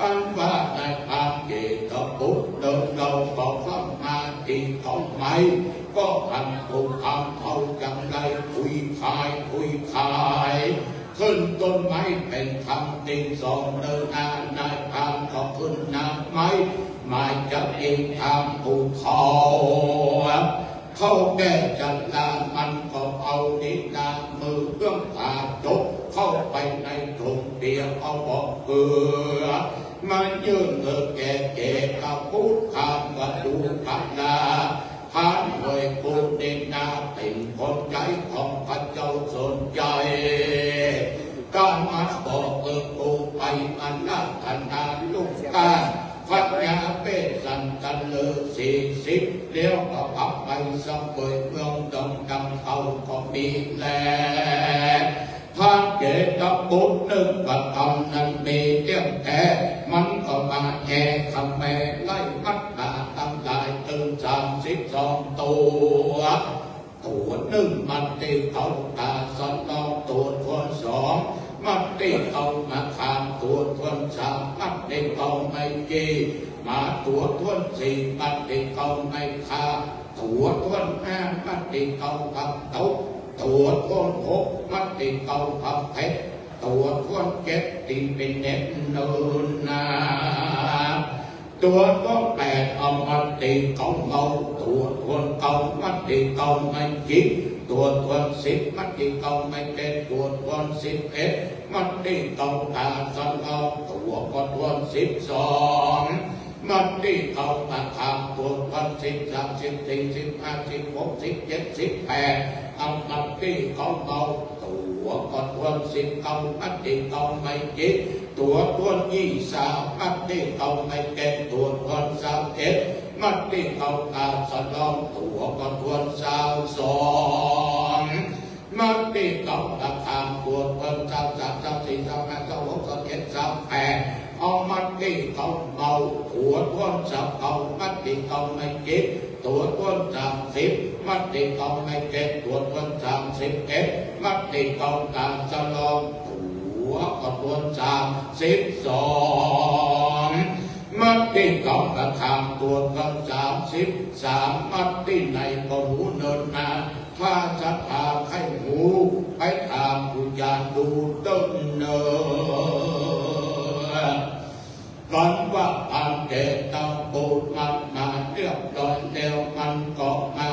อันว่าในพรานเจตบุตรเนินนา ก็ฟั่งมาตี้เก๊าไหม ก็อันผู้พรานเฒ่าจักได้คุยขาย คุยขาย ขึ้นต้นไม้เป๋นครั้งตี้สอง เนินนา นายพรานก็ขึ้นนางไม้ หมายจะอิงต๋ามผู้เฒ่า เข้าแก่จันลา มันก็เอานี้นา มือเบื้องขวาจกเข้าไปในถุงเปีย เอาบ่อเกลือ มายื่นเออแก่เจตบุตร ถามว่าดูก่อนลา พรานเฮย กูนี้นาเป๋นคนใจ๊ของพระเจ้าสนใจ๋ กามาบอกเออกูไปอาราธนาลูกต้าน พญาเวสสันตะฤาษีสิบ แล้วก็กลับไปเสวยเมืองดงดังเก่าก็มีแล พรานเจตบุตรนึกว่ากรรมนั้นมีเตี้ยงแต๊ มันก็มาแอ่คะแมไล่มัดหมาตังหลายตึงสามสิบสองตั๋ว ตั๋วนึ่งมาตี้เก๊าต๋าสะลอง ตั๋วถ้วนสอง มาตี้เก๊ามาขาม ตั๋วถ้วนสาม มาตี้เก๊าไม้กี้ หมาตั๋วถ้วนสี่ มาตี้เก๊าไม้คา ตั๋วถ้วนห้า มาตี้เก๊าผักตบ ตั๋วถ้วนหก มาตี้เก๊าผักเผ็ด ตั๋วถ้วนเจ็ด ตี้เป๋นเน็บเนินนา ตั๋วถ้วนแปด เอามาตี้เก๊าเมา ตั๋วถ้วนเก้า มาตี้เก๊าไม้จิก ตั๋วถ้วนสิบ มาตี้เก๊าไม้เจ็ด ตั๋วถ้วนสิบเอ็ด มาตี้เก๊าต๋าสะลอง ตั๋วก็ถ้วนสิบสอง มาตี้เก๊าต๋าขาม ตั๋วถ้วนสิบสาม สิบสี่ สิบห้า สิบหก สิบเจ็ด สิบแปด เอามาตี้เก๊าเมา ตั๋วก็ถ้วนสิบเก้า มาตี้เก๊าไม้จิก ตั๋วถ้วนยี่สาม มาตี้เก๊าไม้เจ็ด ตั๋วถ้วนซาวเอ็ด มาตี้เก๊าต๋าสะลอง ตั๋วก็ถ้วนซาวสอง มาตี้เก๊าต๋าขาม ตั๋วถ้วนซาวสาม ซาวสี่ ซาวห้า ซาวหก ซาวเจ็ด ซาวแปด เอามาตี้เก๊าเมา ตั๋วถ้วนซาวเก้า มาตี้เก๊าไม้จิก ตั๋วถ้วนสามสิบ มาตี้เก๊าไม้เจ็ด ตั๋วถ้วนสามสิบเอ็ด มาตี้เก๊าต๋าสะลอง ตั๋วก็ถ้วนสามสิบสอง มาตี้เก๊าต๋าขาม ตั๋วถ้วนสามสิบสาม มาตี้ไหนบ่ฮู้เนินนา ถ้าศรัทธาใค่ฮู้ ไปถามผู้จารย์ดูเต๊อะเน่อ กันว่าพรานเจตบุตรมันมาเรียบร้อยแล้ว มันก็มา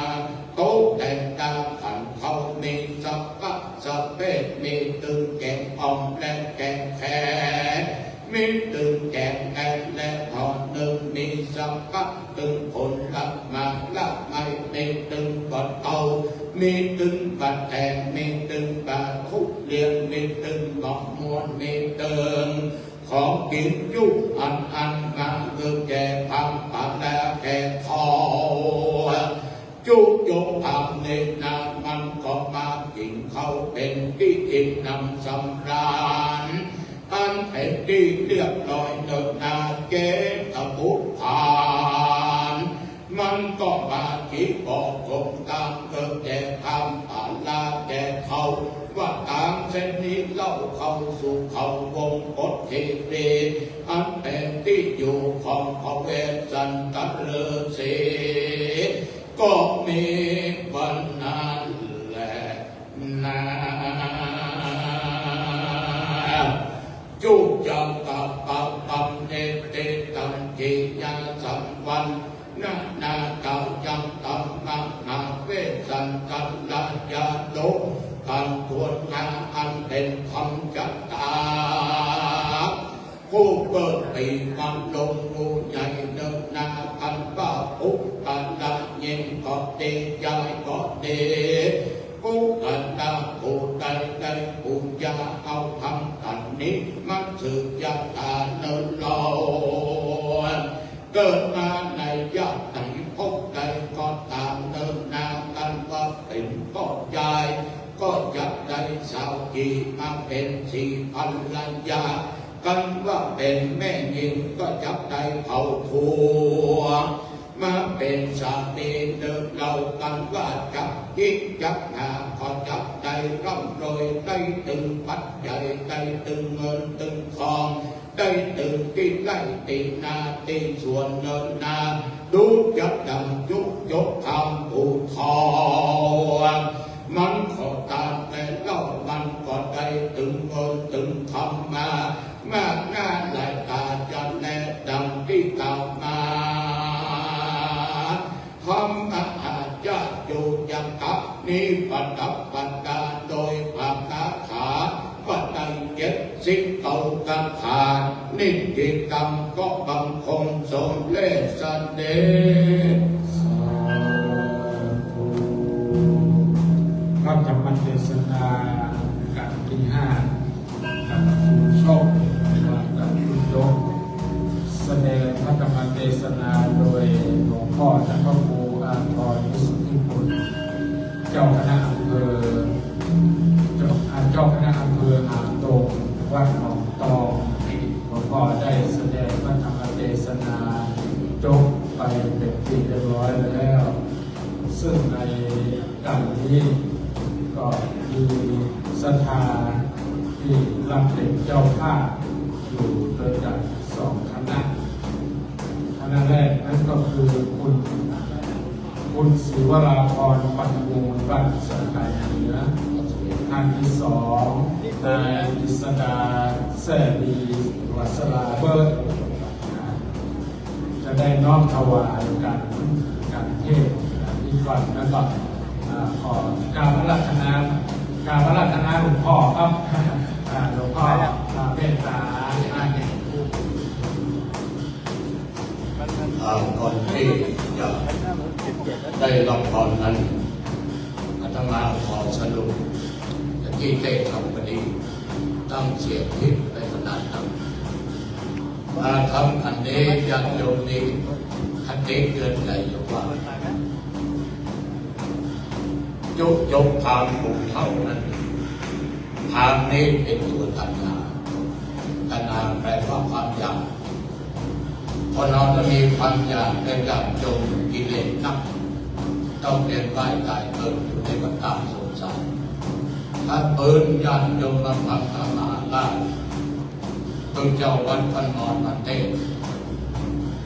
ตกแต่งต๋ามขันข้าว มีสะปะสะเปะ มีตึงแก๋งอ่อมและแก๋งแข มีตึงแก๋งแอ่นและห่อนึ่ง มีสะปะตึงผลไม้ ละไม้ มีตึงบักเต้า มีตึงบักแตง มีตึงบักทุเรียน มีตึงมะม่วง มีตึงของกิ๋นจุ๊อันอัน มาเออแก่พรานป่าและแก่เฒ่า จุ๊จงพรานเนินนา มันก็มากิ๋นข้าวเป๋นตี้อิ่มหนำสำราญ อันเป๋นตี้เรียบร้อยเนินนา เจตบุตรพราน มันก็มากี้บอกกงตางเออแก่พรานป่าและแก่ เขา ว่าตางเส้นนี้เล่าเข้าสู่เขาวงกฏเขต อันเป็นตี้อยู่ของพระเวสสันตะฤๅษี ก็มีวันนั้นแลนา จุยังกัปปะปังเนติตังกิยาสังวัน นานาเก่ายังตังมหาเวสสันตะระยาลุ กันทวนหาอันเป็นธรรมจัตตา ผู้เกิดปีมะโรง ผู้ใหญ่เนินนา อันว่าปุกกะละหญิงก็ดี จายก็ดี ปุกกะละผู้ใดได้ปู๋จาเอาธรรมอันนี้มาสืบชาตาเนินนา เกิดมาในญาติไหนภพใดก็ต๋าม เนินนากันว่าเป๋นป้อจาย ก็จักได้สาวกี่มาเป๋นสีภรรยา กันว่าเป๋นแม่ญิงก็จักได้เผ่าผัว มาเป๋นสามีเนินนา กันว่าจักยิ่งจักหนา ก็จักได้ร่ำรวย ได้ตึงปัจจัย ได้ตึงเงินตึงทอง ได้ตึงตี้ไร่ตี้นาตี้สวนเนินนา ดูจะดังจุกยกคำผู้ทอง มันก็ต๋ามแต่เล่า มันก็ได้ตึงเงินตึงทองมา มากหน้าหลายต๋าจะแลดังตี้กล่าวมา ธรรมะอาจจะอยู่อย่างกับนี้ประดับประดาโดยพระคาถา ว่าได้เจ็ดสิบเก้าคาถา นิติกรรมก็บังคมสมเร็จเสด็จ พระธรรมเทศนา กันตี้ห้า กับครูโชค กับครูโยก แสดงพระธรรมเทศนาโดยหลวงพ่อท่านพระครูอาภรณ์ วิสุทธิบุตร เจ้าคณะอำเภอ เจ้า อ่า เจ้าคณะอำเภอหางดง วัดหนองตอง หลวงพ่อได้แสดงพระธรรมเทศนาจบไปเป๋นที่เรียบร้อยแล้ว ซึ่งใน กันนี้ก็มีศรัทธาตี้รับเป๋นเจ้าภาพอยู่โดยกันสองคณะ คณะแรกนั้นก็คือคุณ คุณศรีวราพร ปันมูล บ้านสันไคเหนือ ท่านที่สอง นายกฤษดา แซ่ลี วัสลาเบิร์ต จะได้น้อมถวายการ การเทศน์นี้ก่อน แล้วก็ อ่า ขอกราบอาราธนา กราบอาราธนาหลวงพ่อครับ อ่า หลวงพ่อ อ่า เมตตา อ่า อ่า ก่อนตี้จะได้รับพรนั้น อาตมาขอสรุป ตะกี้เทศน์ธรรมปดี ตั้งเสียงผิดไปขนาดนั้น มาทำอันนี้ญาติโยมมีคติเตือนใจอยู่ว่า จุยกพราหมณ์ผู้เฒ่านั้น พราหมณ์นี้เป๋นตั๋วตัณหา ตัณหาแปลว่าความอยาก คนเฮาจะมีความอยากในญาติโยมกิเลสนัก ต้องเวียนว่ายต๋ายเกิดอยู่ในวัฏฏะสงสาร ถ้าเปิ้นญาติโยมมาฟังธรรมมหาราช พระเจ้าวัดบ้านมอนมาเตศน์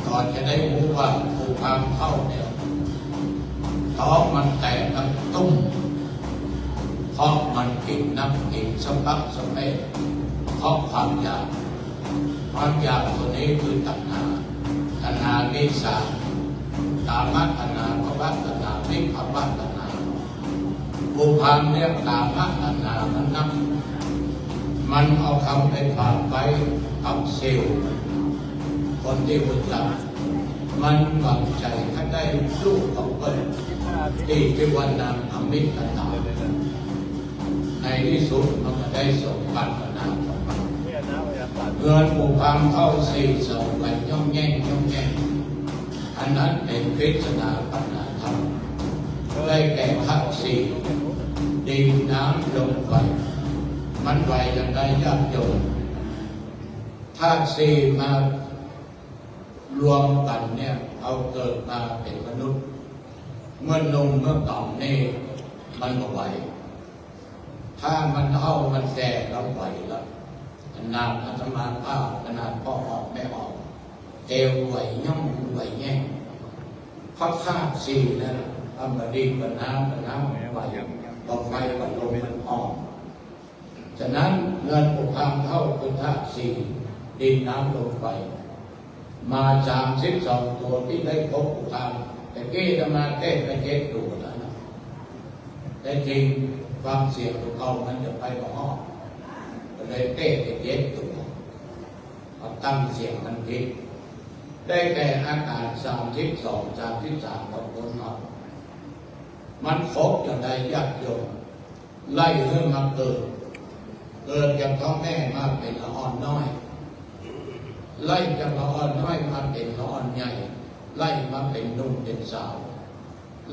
ก็จะได้ฮู้ว่าผู้พราหมณ์เฒ่าเนี่ย ต๊องมันแตกตังตุ้ม เพราะมันกิ๋นนักกิ๋นสะปักสะเปะ เพราะความอยาก ความอยากตั๋วนี้คือตัณหา ตัณหามีสาม กามตัณหา ภวตัณหา วิภวตัณหา ผู้พราหมณ์เนี่ย กามตัณหามันนัก มันเอากำไปฝากไว้กับเสี่ยว คนตี้ฮู้จัก มันหวังใจ๋จะได้ลูกของเปิ้น ตี้ ตี้ว่านางอมิตตา ในตี้สุดมันก็ได้สมปรารถนาของมัน เมื่อผู้พราหมณ์เฒ่าสี่เสาไปย่องแย่งย่องแย่ง อันนั้นเป๋นปริศนาปัญหาธรรม ได้แก่ธาตุสี่ ดิน น้ำ ลม ไฟ มันไหวอย่างไรญาติโยม ธาตุสี่มารวมกั๋นเนี่ย เอาเกิดมาเป๋นมนุษย์ เมื่อหนุ่มเมื่อเก่านี่มันบ่ไหว ถ้ามันเฒ่ามันแก่แล้วไหวแล้ว ขนาดอาตมาภาพ ขนาดพ่อออกแม่ออก เอวไหวย่องไหวแย่ง พระธาตุสี่นั่นน่ะ ธรรมดินกับน้ำ กับน้ำไหว กับไฟกับลมมันอ่อน ฉะนั้นเฮือนปู่พานเฒ่าคือธาตุสี่ ดินน้ำลมไฟ มาสามสิบสองตัวตี้ได้พบปู่พาน แต่กี้อาตมาเต้นไปเจ็ดตัวแล้วนะ แต่จริงความเสี่ยงของเขามันจะไปบ่ฮอด ก็เลยเต้นไปเจ็ดตัว เอาตั้งเสี่ยงมันผิด ได้แก่อาการสามสิบสอง สามสิบสามของคนเฮา มันครบอย่างใดญาติโยม ไล่หื้อมาเกิด เกิดจากท้องแม่มาเป๋นละอ่อนน้อย ไล่จากละอ่อนน้อยมาเป๋นละอ่อนใหญ่ ไล่มาเป๋นหนุ่มเป๋นสาว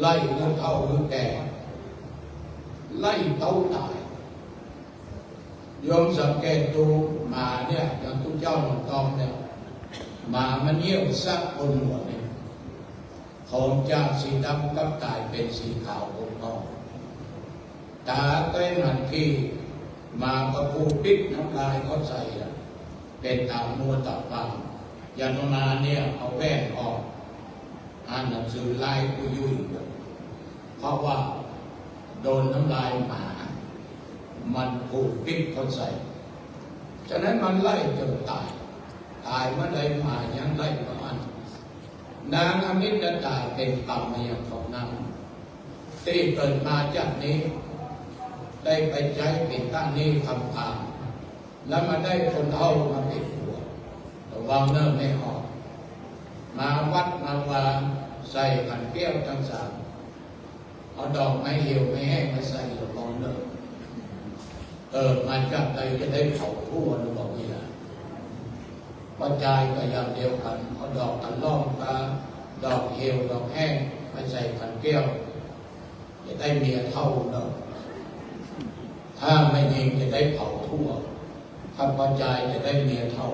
ไล่หื้อเฒ่าหื้อแก่ ไล่เต้าต๋าย โยมสังเกตดูหมาเนี่ย อย่างตุ๊เจ้าหนองตองเนี่ย หมามันเยี่ยวซะบนหัวเนี่ย ของจากสีดำกลับก๋ายเป๋นสีขาวบนท้อง ต๋าเต้ยหันที หมาก็ผูปิดน้ำลายเข้าใส่อะ เป๋นต๋ามัวต๋าฟาง อย่างอาตมาเนี่ยเอาแว่นออก อ่านหนังสือลายกุยุย เพราะว่าโดนน้ำลายหมา มันผูกติดเข้าใส่ ฉะนั้นมันไล่จนต๋าย ต๋ายเมื่อใดหมายังไล่บ่อั้น นางอมิตตาเป๋นกรรมมาอย่างของนาง ตี้เกิดมาจากนี้ ได้ไปใจ๊เป๋นต้านหนี้คำพาน แล้วมาได้คนเฒ่ามาเป๋นผัว ระวังเน่อแม่ออก มาวัดมาวาใส่ขันแก้วตังสาม เอาดอกไม้เหี่ยวไม้แห้งมาใส่ ระวังเน่อ เออ มาจากใดจะได้เผาทั่ว หรือบอกนี่นะ ป้อจายก็อย่างเดียวกั๋น เอาดอกกะล่อมกา ดอกเหี่ยวดอกแห้งมาใส่ขันแก้ว จะได้เมียเฒ่าเน่อ ถ้าแม่ญิงจะได้เผาทั่ว ถ้าป้อจายจะได้เมียเฒ่า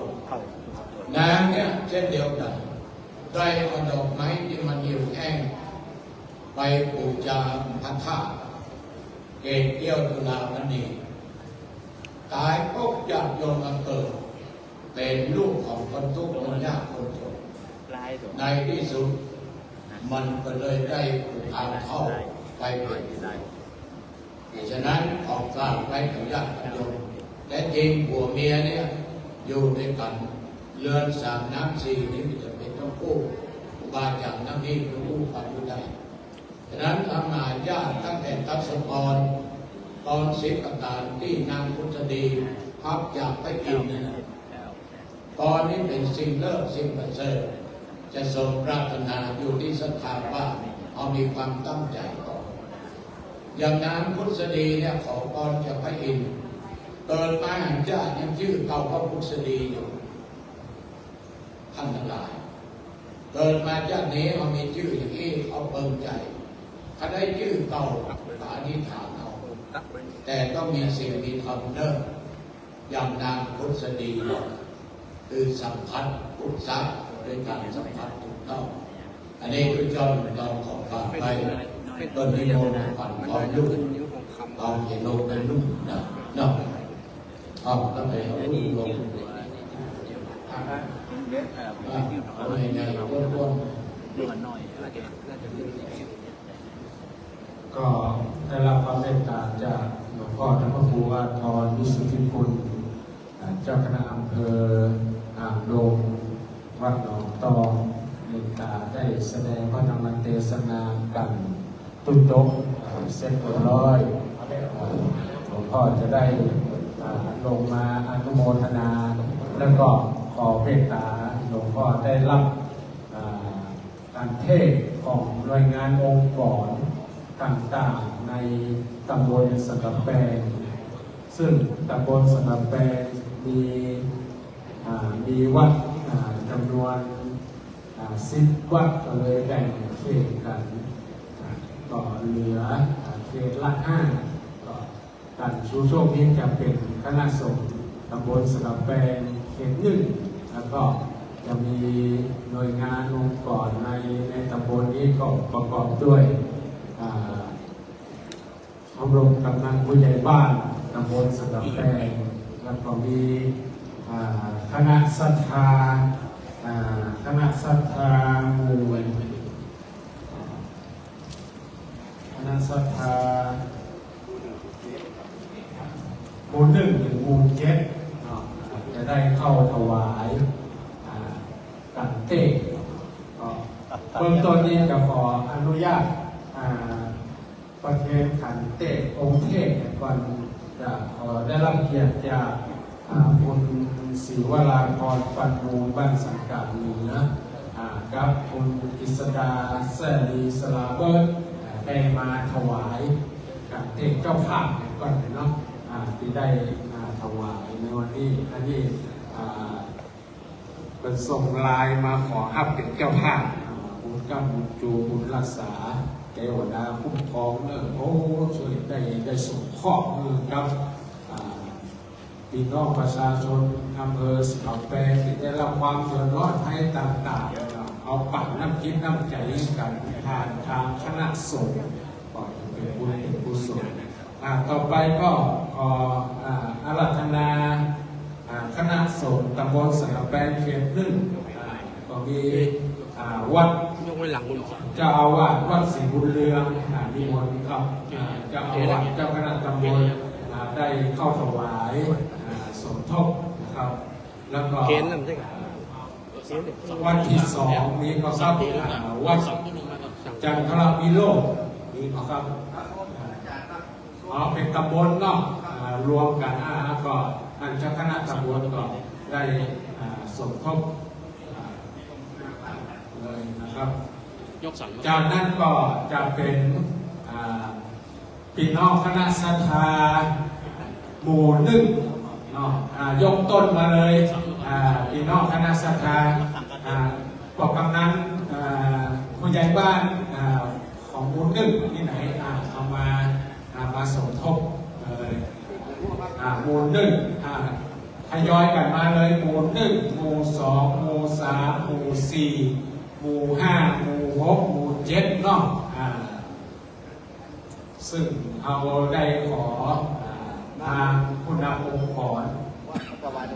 นางเนี่ยเช่นเดียวกั๋น ได้เอาดอกไม้ตี้มันเหี่ยวแห้งไปปู๋จาพระธาตุ เกศแก้วจุฬามณี ต๋ายปุ๊บญาติโยมมาเกิด เป๋นลูกของคนตุ๊กข์คนยากคนจน ในตี้สุดมันก็เลยได้ปู่พานเฒ่าไปเป๋นผัว ฉะนั้นขอฝากไว้กับญาติโยม และจริงผัวเมียเนี่ยอยู่ด้วยกั๋น เฮือนสามน้ำสี่นี่มันจะเป๋นต้องกู้ ครูบาอาจ๋ารย์น้ำนี่ต้องกู้ความรู้ได้ ฉะนั้นทางมหาญาติตั้งแต่ทัศกร ตอนสิบประการตี้นางพุทธดีฮับจากพระอินทร์นั่นน่ะ ตอนนี้เป๋นสิ่งเลิศสิ่งประเสริฐ จะสมปรารถนาอยู่ตี้ศรัทธาว่าเฮามีความตั้งใจ๋ก่อ อย่างนางพุทธดีเนี่ยขอปอนจากพระอินทร์ เกิดมาหันจะยังจื้อเก่าว่าพุทธดีอยู่ ท่านทั้งหลาย เกิดมาชาตินี้เฮามีจื้ออย่างอี้ เฮาเปิงใจ๋ ถ้าได้จื้อเก่าก็อธิษฐานเอา แต่ต้องมีศีลมีธรรมเน่อ อย่างนางพุทธดี คือสัมผัสพุทธะ ด้วยการสัมผัสถูกต้อง อันนี้พระเจ้าหลวงตาขอฝากไว้ ต้นนิมนต์ขวัญพรลูก ตอนเห็นลมเป็นลูกนะ เนาะ เอา แล้วไปเอาลูกลง อ่ะ เอาไง ไง รบกวน ก็ได้รับความเมตตาจากหลวงพ่อธรรมภูวาทร วิสุทธิคุณ อ่า เจ้าคณะอำเภออ่างดง วัดหนองตอง เมตตาได้แสดงพระธรรมเตสนากั๋น ตุ๊จบ อ่า เสร็จเรียบร้อย อ่า หลวงพ่อจะได้ อ่า ลงมาอนุโมทนา แล้วก็ขอเมตตาหลวงพ่อได้รับ อ่า การเทศน์ของหน่วยงานองค์กรต่างๆ ในตำบลสันกำแปง ซึ่งตำบลสันกำแปงมี อ่า มีวัด อ่า จำนวน อ่า สิบวัด ก็เลยแบ่งเขตกั๋น อ่า ก็เหลือ อ่า เขตละห้า ก็ การชูโชคนี้จะเป๋นคณะสงฆ์ตำบลสันกำแปงเขตหนึ่ง แล้วก็จะมีหน่วยงานองค์กรใน ในตำบลนี้ก็ประกอบด้วย อ่า ชมรมกำนันผู้ใหญ่บ้าน ตำบลสันกำแปง แล้วก็มี อ่า คณะศรัทธา อ่า คณะศรัทธาหมู่ คณะศรัทธาหมู่หนึ่งถึงหมู่เจ็ดเนาะ จะได้เข้าถวาย อ่า ขันเตก ก็เบื้องต้นนี้จะขออนุญาต อ่า ประเคนขันเตกองค์เทพก่อน จะขอได้รับเกียรติจาก อ่า คุณศรีวราพร ปันมูล บ้านสันกำเหนือ อ่า กับคุณกฤษดา แซ่ลี สลาเบิด อ่า ได้มาถวายขันเตกเจ้าภาพก่อนเนาะ อ่า ตี้ได้ อ่า ถวายในวันนี้ อันนี้ อ่า เปิ้นส่งไลน์มาขอฮับเป๋นเจ้าภาพ อ่า บุญก๊ำบุญจูง บุญฮักษา เตวดาคุ้มครองเนอะ โอ้ ช่วยได้ ได้สงเคราะห์ เออ ครับ อ่า ปี้น้องประชาชนอำเภอสันกำแปงตี้ได้รับความเดือดร้อนภัยต่างๆ เอาปันน้ำจิตน้ำใจ๋กั๋น ผ่านตางคณะสงฆ์ ก็จะเป๋นบุญเป๋นกุศล อ่า ต่อไปก็ขอ อ่า อาราธนา อ่า คณะสงฆ์ตำบลสันกำแปงเขตหนึ่ง อ่า ก็มี อ่า วัด ยกไว้หลังบน เจ้าอาวาสวัดศรีบุญเรือง อ่า นิมนต์ครับ อ่า เจ้าอาวาสเจ้าคณะตำบล อ่า ได้เข้าถวาย อ่า สมทบนะครับ แล้วก็ เกณฑ์นั่นใช่ไหม วัดที่สองนี้ก็ครับ อ่า วัดจันทรวิโรจน์นี้ก็ครับ อ่า เอาเป๋นตำบลเนาะ อ่า รวมกั๋น อ่า แล้วก็ท่านเจ้าคณะตำบลก็ได้ อ่า สมทบ อ่า เลยนะครับ จากนั้นก็จะเป๋น อ่า ปี้น้องคณะศรัทธาหมู่หนึ่งเนาะ อ่า ยกต้นมาเลย อ่า ปี้น้องคณะศรัทธา อ่า ปอกกำนัน อ่า ผู้ใหญ่บ้าน อ่า ของหมู่หนึ่งตี้ไหน อ่า เอามา อ่า มาสมทบ เอ่อ อ่า หมู่หนึ่ง อ่า ทยอยกั๋นมาเลย หมู่หนึ่ง หมู่สอง หมู่สาม หมู่สี่ หมู่ห้า หมู่หก หมู่เจ็ดเนาะ อ่า ซึ่งเฮาได้ขอ อ่า ตางผู้นำองค์กร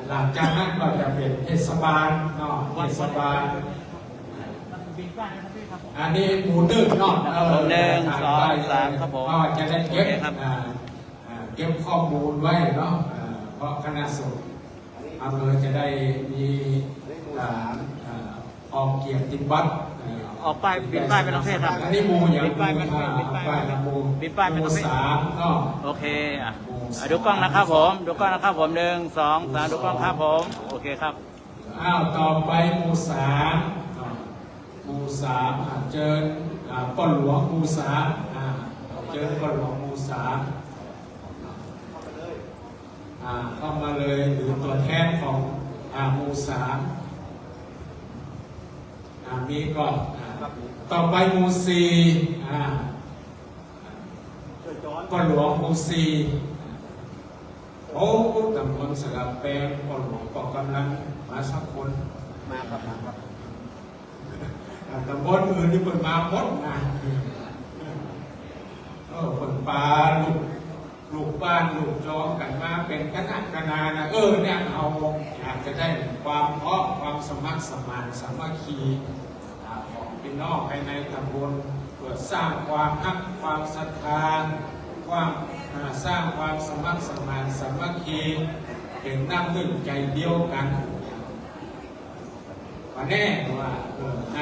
หลังจากนั้นก็จะเป๋นเทศบาลเนาะ เทศบาล อันนี้หมู่หนึ่งเนาะ เออ หนึ่ง สอง สาม ครับผม ก็จะได้เก็บ โอเคครับ อ่า อ่า เก็บข้อมูลไว้เนาะ อ่า เพราะคณะสงฆ์อำเภอจะได้มี อ่า อ่า ออกเกียรติบัตร อ่า ออกป้าย เป๋นป้ายเป๋นประเภทครับ อันนี้หมู่อย่าง เป๋นป้ายเป๋น อ่า เป๋นป้าย ป้ายละหมู่ เป๋นป้ายเป๋นประเภท หมู่สามเนาะ โอเค อ่ะ หมู่สาม อ่ะ ดูกล้องนะครับผม ดูกล้องนะครับผม หนึ่ง สอง สาม ดูกล้องครับผม โอเคครับ อ้าว ต่อไปหมู่สาม อ่า หมู่สาม อ่า เจิญ อ่า ป้อหลวงหมู่สาม อ่า เจิญป้อหลวงหมู่สาม อ่า เข้ามาเลย หรือตัวแทนของ อ่า หมู่สาม อ่า มีก่อน อ่า ต่อไปหมู่สี่ อ่า ป้อหลวงหมู่สี่ โอ้ ตำบลสันกำแปง ป้อหลวง ป้อกำนัน มาสักคน มาครับ มาครับ อ่า ตำบลอื่นนี่เปิ้นมาหมดนะ เออ เปิ้นปาลูก ลูกบ้านลูกจองกั๋นมาเป๋นคณะคณะนะ เออ เนี่ย เฮาอยากจะได้ความพร้อมความสมัครสมานสามัคคี อ่า ของปี้น้องภายในตำบล เปื้อสร้างความฮักความศรัทธา ความ อ่า สร้างความสมัครสมานสามัคคี เป๋นน้ำนึ่งใจ๋เดียวกั๋น ก็แน่ว่า เออ ใน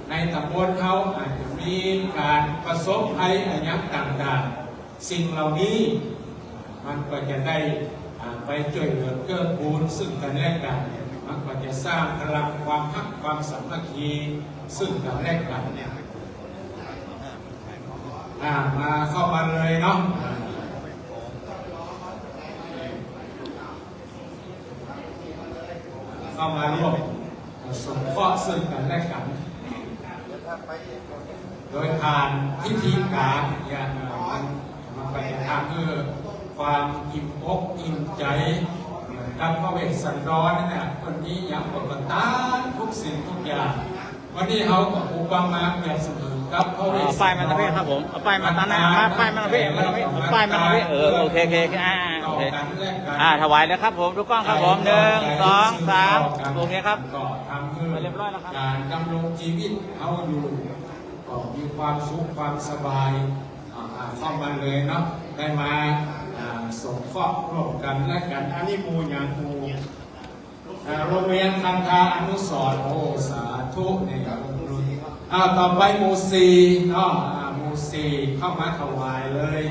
ในตำบลเฮาอาจจะมีก๋านประสบภัยอะหยังต่างๆ สิ่งเหล่านี้มันก็จะได้ อ่า ไปจ้วยเหลือเกื้อกูลซึ่งกั๋นและกั๋น มันก็จะสร้างพลังความฮักความสามัคคีซึ่งกั๋นและกั๋น อ่า มาเข้ามาเลยเนาะ เข้ามาร่วมสงเคราะห์ซึ่งกั๋นและกั๋น โดยผ่านพิธีก๋านเนี่ย มัน มันไปทำหื้อความอิ่มอกอิ่มใจ๋ เหมือนกับพระเวสสันดรนั่นแหละ เปิ้นมีหยังเปิ้นก็ตานทุกสิ่งทุกอย่าง วันนี้เฮาก็อุปมาเปรียบเสมือน ครับ เอาป้ายมาตรงนี้ครับผม เอาป้ายมาตรงนั้น เอาป้ายมาตรงนี้ มาตรงนี้ เอาป้ายมาตรงนี้ เออ โอเค โอเค โอเค อ่า อ่า โอเค อ่า ถวายเลยครับผม ทุกกล้องครับผม หนึ่ง สอง สาม โอเคครับ ก็ทำให้ เรียบร้อยแล้วครับ ก๋านดำรงจีวิตเฮาอยู่ ก็มีความสุขความสบาย อ่า อ่า เข้ามาเลยเนาะ ได้มา อ่า สงเคราะห์ร่วมกั๋นและกั๋น อันนี้หมู่หยัง หมู่ อ่า โรงเรียนคันธาอนุสรณ์ โอ้ สาธุ เนี่ยครับ อ่า ต่อไปหมู่สี่เนาะ อ่า หมู่สี่เข้ามาถวายเลย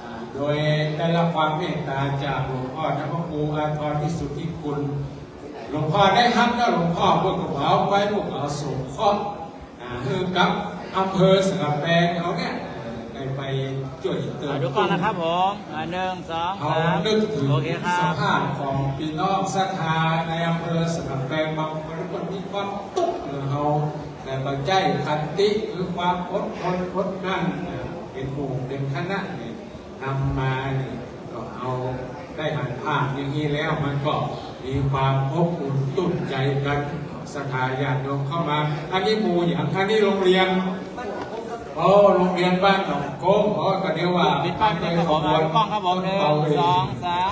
อ่า โดยได้รับความเมตตาจากหลวงพ่อธรรมครูอาทรวิสุทธิคุณ หลวงพ่อได้ฮับแล้ว หลวงพ่อเปิ้นก็เอาไป เปิ้นก็เอาสงเคราะห์ อ่า หื้อกับอำเภอสันกำแปงเฮาเนี่ย อ่า ได้ไปจ้วยเติม อ่า ดูก่อนนะครับผม อ่า หนึ่ง สอง เฮา สาม นึกเถิง โอเคครับ สภาพของปี้น้องศรัทธาในอำเภอสันกำแปง บางคนก็มีความตุ๊กข์เหลือเฮา แต่ก็ใจ๊ขันติคือความอดทนอดกลั้น อ่า เป๋นหมู่เป๋นคณะเนี่ย นำมาเนี่ย ก็เอาได้หันภาพอย่างนี้แล้ว มันก็มีความอบอุ่นตุ้นใจ๋กั๋น ศรัทธาญาติโยมเข้ามา อันนี้หมู่หยัง อันนี้โรงเรียน โอ้ โรงเรียนบ้านหนองโก้ง โอ้ ก็เดี๋ยวว่า ปิดป้ายไปครับผม เอากล้องครับผม หนึ่ง สอง สาม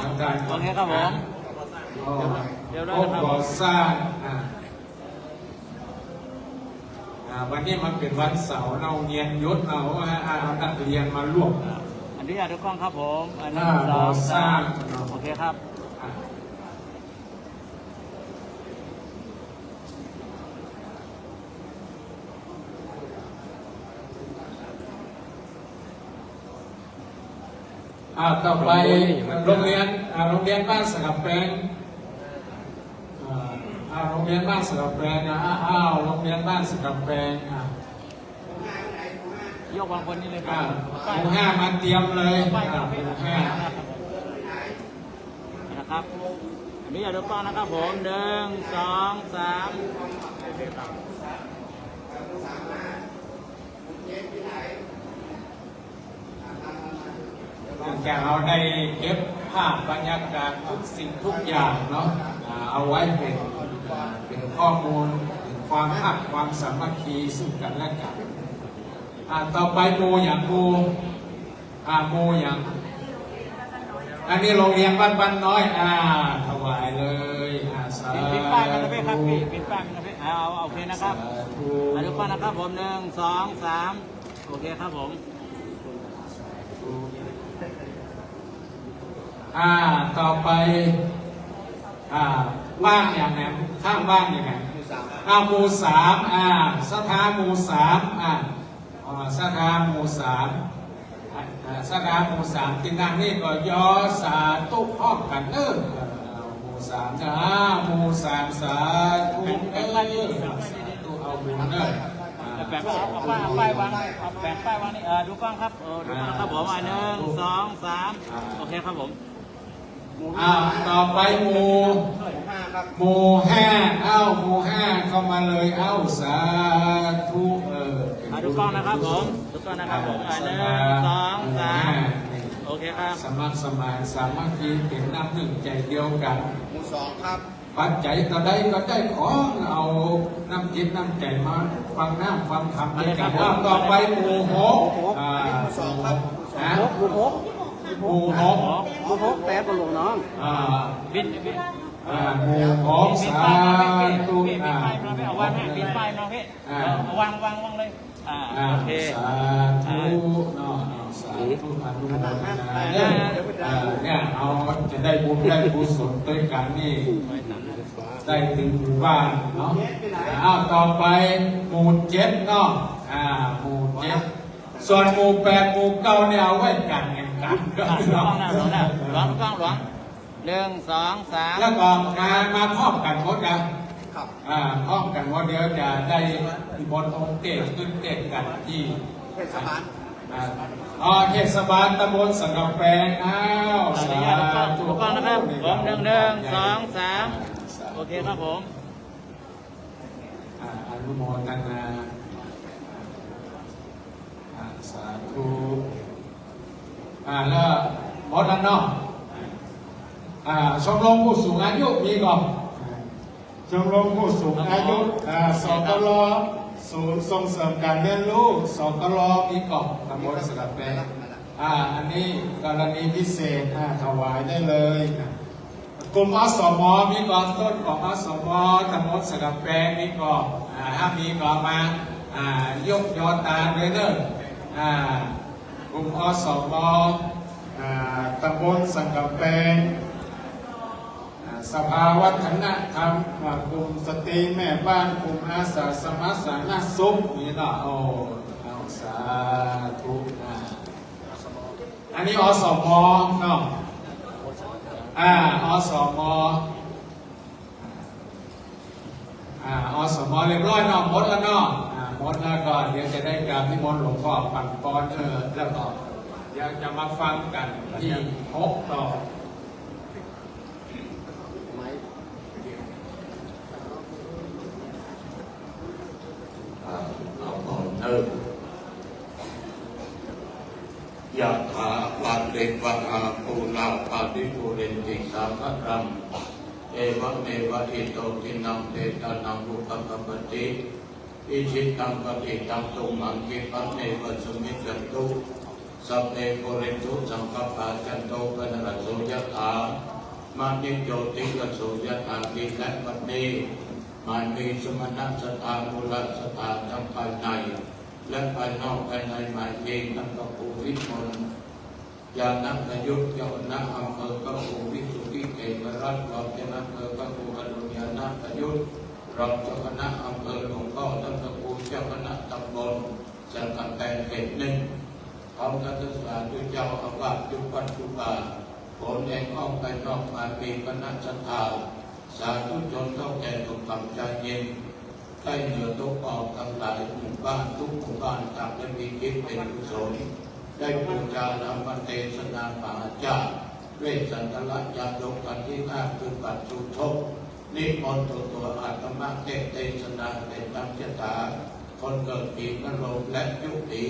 โอเคครับผม โอ้ เดี๋ยวได้ครับ ก่อสร้าง อ่า อ่า วันนี้มันเป๋นวันเสาร์ โรงเรียนหยุด เอา เอา เอานักเรียนมาร่วม อันนี้ดูกล้องครับผม อันนี้ อ่า สอง ก่อสร้าง สาม เนาะ โอเคครับ อ่า อ่า ต่อไป โรงเรียน อ่า โรงเรียนบ้านสันกำแปง อ่า อ่า โรงเรียนบ้านสันกำแปงนะ อ่า อ้าว โรงเรียนบ้านสันกำแปง อ่า ยกวางบนนี้เลยครับ อ่า หมู่ห้ามาเตรียมเลย ป้าย อ่า หมู่ห้า นะครับ อันนี้ดูกล้องนะครับผม หนึ่ง สอง สาม หลังจากเฮาได้เก็บภาพบรรยากาศทุกสิ่งทุกอย่างเนาะ อ่า เอาไว้เป๋น อ่า เป๋นข้อมูล เป๋นความฮัก ความสามัคคีซึ่งกั๋นและกั๋น อ่า ต่อไปหมู่หยัง หมู่ อ่า หมู่หยัง อันนี้โรงเรียนบ้านบ้านน้อย อ่า ถวายเลย อ่า สาธุ ปิดป้ายมันนะพี่ครับพี่ ปิดป้ายมันนะพี่ เอา เอา โอเคนะครับ สาธุ อ่า ดูป้ายนะครับผม หนึ่ง สอง สาม โอเคครับผม อ่า ต่อไป อ่า บ้านอย่างไหน ข้างบ้านอย่างไหน อ่า หมู่สาม อ่า ศรัทธาหมู่สาม อ่า อ่า ศรัทธาหมู่สาม อ่า ศรัทธาหมู่สาม ตี้นั่งนี่ก็ยอสาธุพร้อมกั๋นเน่อ อ่า หมู่สาม จ้า หมู่สาม สาธุ แบ่ง แบ่งป้าย เน่อ สาธุ เอาบุญเน่อ อ่า แบ่งป้าย เอาป้าย เอาป้ายวาง เอาแบ่งป้ายวางนี่ เออ ดูกล้องครับ เออ ดูกล้องครับผม อ่า หนึ่ง สอง สาม อ่า โอเคครับผม อ่า ต่อไปหมู่ หมู่ห้าครับ หมู่ห้า เอ้า หมู่ห้า เข้ามาเลย เอ้า สาธุ เออ อ่า ดูกล้องนะครับผม ดูกล้องนะครับผม อ่า หนึ่ง สอง สาม หมู่ห้า โอเคครับ สมัครสมานสามัคคี เป๋นน้ำนึ่งใจ๋เดียวกั๋น หมู่สองครับ ปัจจัยเต้าใดก็ได้ ขอเอาน้ำจิตน้ำใจ๋มาฟังน้ำฟังธรรมด้วยกั๋น มาเลยครับ เอ้า ต่อไปหมู่หก อ่า หมู่หก ฮะ หมู่หก หมู่หก หมู่หก แปดบ่หลวงน้อง อ่า บิน บิน อ่า หมู่หก บินป้ายมา สาธุ บิน บิน บินป้ายมา อ่า บินป้ายมาพี่ อ่า เอาวาง วาง วางเลย อ่า อ่า โอเค สาธุ อ่า เนาะ อ่า สาธุ อนุโมทนาเด้อ อ่า เนี่ย เอา จะได้บุญได้กุศลตวยกั๋นนี่ ได้เถิงหมู่บ้านเนาะ อ่า เอา ต่อไปหมู่เจ็ดเนาะ อ่า หมู่เจ็ด ส่วนหมู่แปด หมู่เก้าเนี่ย เอาไว้กั๋น กั๋น กั๋น ถูกต้องนะ หลวงนะ หลวง ถูกต้อง หลวง หนึ่ง สอง สาม แล้วก็มา มาพร้อมกั๋นหมดนะ ครับ อ่า พร้อมกั๋นหมด เดี๋ยวจะได้นิมนต์องค์เตสน์ขึ้นเตสน์กั๋นตี้ เทศบาล อ่า อ๋อ เทศบาลตำบลสันกำแปง อ้าว ขออนุญาต สาธุ ทุกท่านนะครับ ผม หนึ่ง หนึ่ง สอง สาม อ่า สาธุ โอเคครับผม อ่า อนุโมทนา อ่า สาธุ อ่า แล้วหมดแล้วเนาะ อ่า ชมรมผู้สูงอายุมีก่อ ชมรมผู้สูงอายุ อ่า สปร ศูนย์ส่งเสริมการเรียนรู้ สกล มีก่อ ตำบลสันกำแปง อ่า อันนี้กรณีพิเศษ อ่า ถวายได้เลยนะ กลุ่ม อสม มีก่อ ต้นของ อสม ตำบลสันกำแปง มีก่อ อ่า ถ้ามีก่อมา อ่า ยกยอตานเลยเนอะ อ่า กลุ่ม อสม อ่า ตำบลสันกำแปง อ่า สภาวัฒนธรรม อ่า กลุ่มสตรีแม่บ้าน กลุ่มอาสาสมัครสาธารณสุข นี่เนาะ โอ้ เอา สาธุ อ่า อันนี้ อสม เนาะ อ่า อสม อ่า อสม เรียบร้อยเนาะ หมดแล้วเนาะ อ่า หมดแล้วก็เดี๋ยวจะได้กราบนิมนต์หลวงพ่อปั๋นปอน เออ แล้วก็เดี๋ยวจะมาฟังกั๋นตี้หกต่อ อ่า เอาก่อนเนอะ ยะถา วาริวะหา ปูรา ปะริปูเรนติ สาคะรัง เอวะเมวะ อิโต ทินนัง เปตานัง อุปะกัปปะติ อิชิตัง ปะฏิตัง ตุมหัง ขิปปะเมวะ สะมิชฌะตุ สัพเพ ปูเรนตุ สังกัปปา จันโท ปะนะระโส ยะถา มะณิ โชติระโส ยะถา นี่แหละ วันนี้ หมายมีสมณะศรัทธา มูลศรัทธา ทั้งภายใน และภายนอก ภายใน หมายมี ท่านพระครูวิมล ญาณประยุทธ์ เจ้าคณะอำเภอ พระครูวิสุทธิเทพรัตน์ รองเจ้าคณะอำเภอ พระครูอรุณ ญาณประยุทธ์ รองเจ้าคณะอำเภอ หลวงพ่อ ท่านพระครูเจ้าคณะตำบลสันกำแปง เขตหนึ่ง พร้อมทั้งสาธุเจ้าอาวาสทุกวัดทุกวา ผลแห่งออกไปนอกมา มีคณะศรัทธา สาธุชนเฒ่าแก่ หนุ่มสาวชายหญิง ใต้เหนือตกออกทั้งหลาย หมู่บ้านทุกหมู่บ้าน ตราบได้มีจิตเป็นกุศล ได้บูชาธรรมเทศนามหาชาติ เวสสันดรชาดก อันที่ห้า คือปัจจุทก นิมนต์ตัวตัวอาตมาเทศน์เทศนา เป็นธรรมคาถา คนเกิดปีมะโรงและจุติ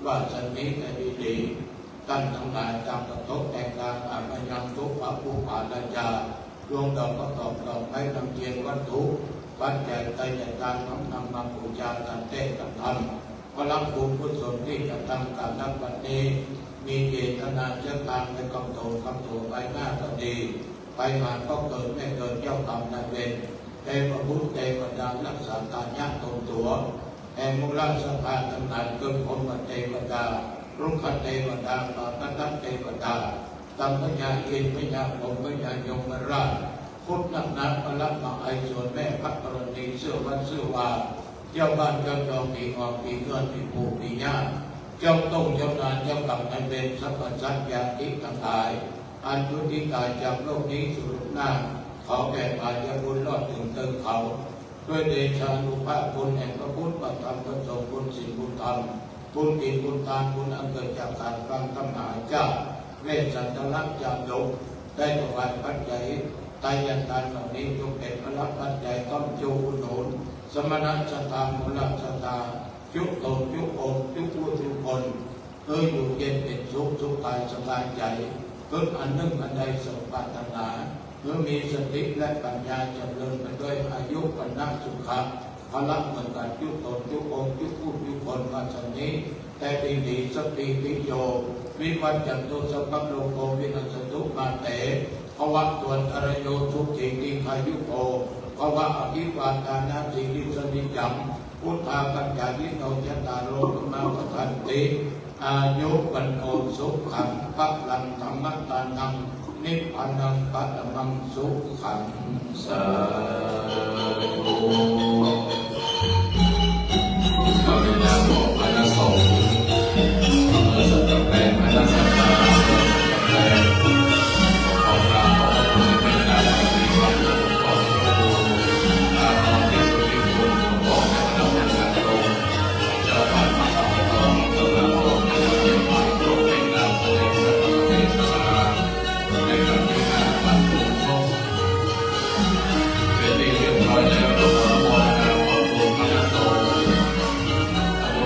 ว่าสันนี้แต่ดีๆ ท่านทั้งหลาย ตามกระทบแห่งการ อาภยัง ธูปะปุปปาราจา ดวงดอกประกอบดอกไม้ น้ำเทียน วัตถุปัจจัย ไตรยาทาน น้อมนำมาบูชา ตัดเทศน์ตัดธรรม เพราะรับบุญกุศลที่กระทำกัน ณ บัดนี้ มีเจตนาจะตามไปกำโตกำโตไปหน้าก็ดี ไปหาพ่อเกิดแม่เกิด เจ้ากรรมนายเวร เทพบุตรเทวดา รักษาฐานะตนตัว แห่งมูลศรัทธาทั้งหลาย คือพรหมเทวดา รุกขเทวดา ปาปะเทวดา ตังพญาอินทร์ พญาพรหม พญายมราช พุทธนาถ พระมหาอิศวร แม่พระธรณี เสื้อวัดเสื้อวา เจ้าบ้านเจ้าจอง ผีออกผีเงิน ผีปู่ผีย่า เจ้าต้งเจ้านา เจ้ากรรมนายเวร สรรพสัตว์ญาติทั้งหลาย อันจุติตายจากโลกนี้สู่โลกหน้า ขอแผ่ผายบุญรอดถึงเถิงเขา ด้วยเดชานุภาพคุณแห่งพระพุทธ พระธรรม พระสงฆ์ บุญศีลบุญธรรม บุญศีลบุญทาน บุญอันเกิดจากการฟังธรรมหาชาติ เวสสันดรชาดก ได้ถวายปัจจัย ไตรยาทานเหล่านี้ จงเป็นพระปัจจัยค้ำชูอุดหนุน สมณศรัทธา มูลศรัทธา จุโตจุองค์ จุผู้จุคน หื้ออยู่เย็นเป็นสุข สุขกายสบายใจ๋ เกิดอันนึ่งอันใดสมปรารถนา หื้อมีสติและปัญญา จำเริญไปด้วยอายุ วรรณะ สุขะ พละ เหมือนกันจุตนจุองค์ จุผู้จุคน ว่าสันนี้แต่ดีๆ สัพพีติโย วิวัชชันตุ สัพพะโรโค วินัสสะตุ มาเต ภวัตวันตะราโย สุขี ทีฆายุโก ภวะ อภิวาทานะสีลิสสะนิจจัง วุฑฒาปัจจายิโน จัตตาโร ธัมมา วัฑฒันติ อายุ วัณโณ สุขัง พลัง ธัมมะทานัง นิพพานัง ปะระมัง สุขัง สาธุ ข้าพเจ้าขอพระสงฆ์ เอ่อ สัตว์แปลงพระสัตว์ ขอกราบขอบพระคุณเป็นอย่างยิ่ง ขอบพระคุณ อ่า ขอบพระคุณ ขอบพระคุณ เจ้าภาพ เป็นที่เรียบร้อยแล้ว ก็ขออนุโมทนาขอบคุณพระสงฆ์ อนุโม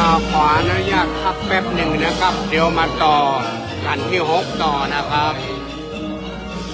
อ่า ขออนุญาตพักแป๊บหนึ่งนะครับ เดี๋ยวมาต่อกั๋นตี้หกต่อนะครับ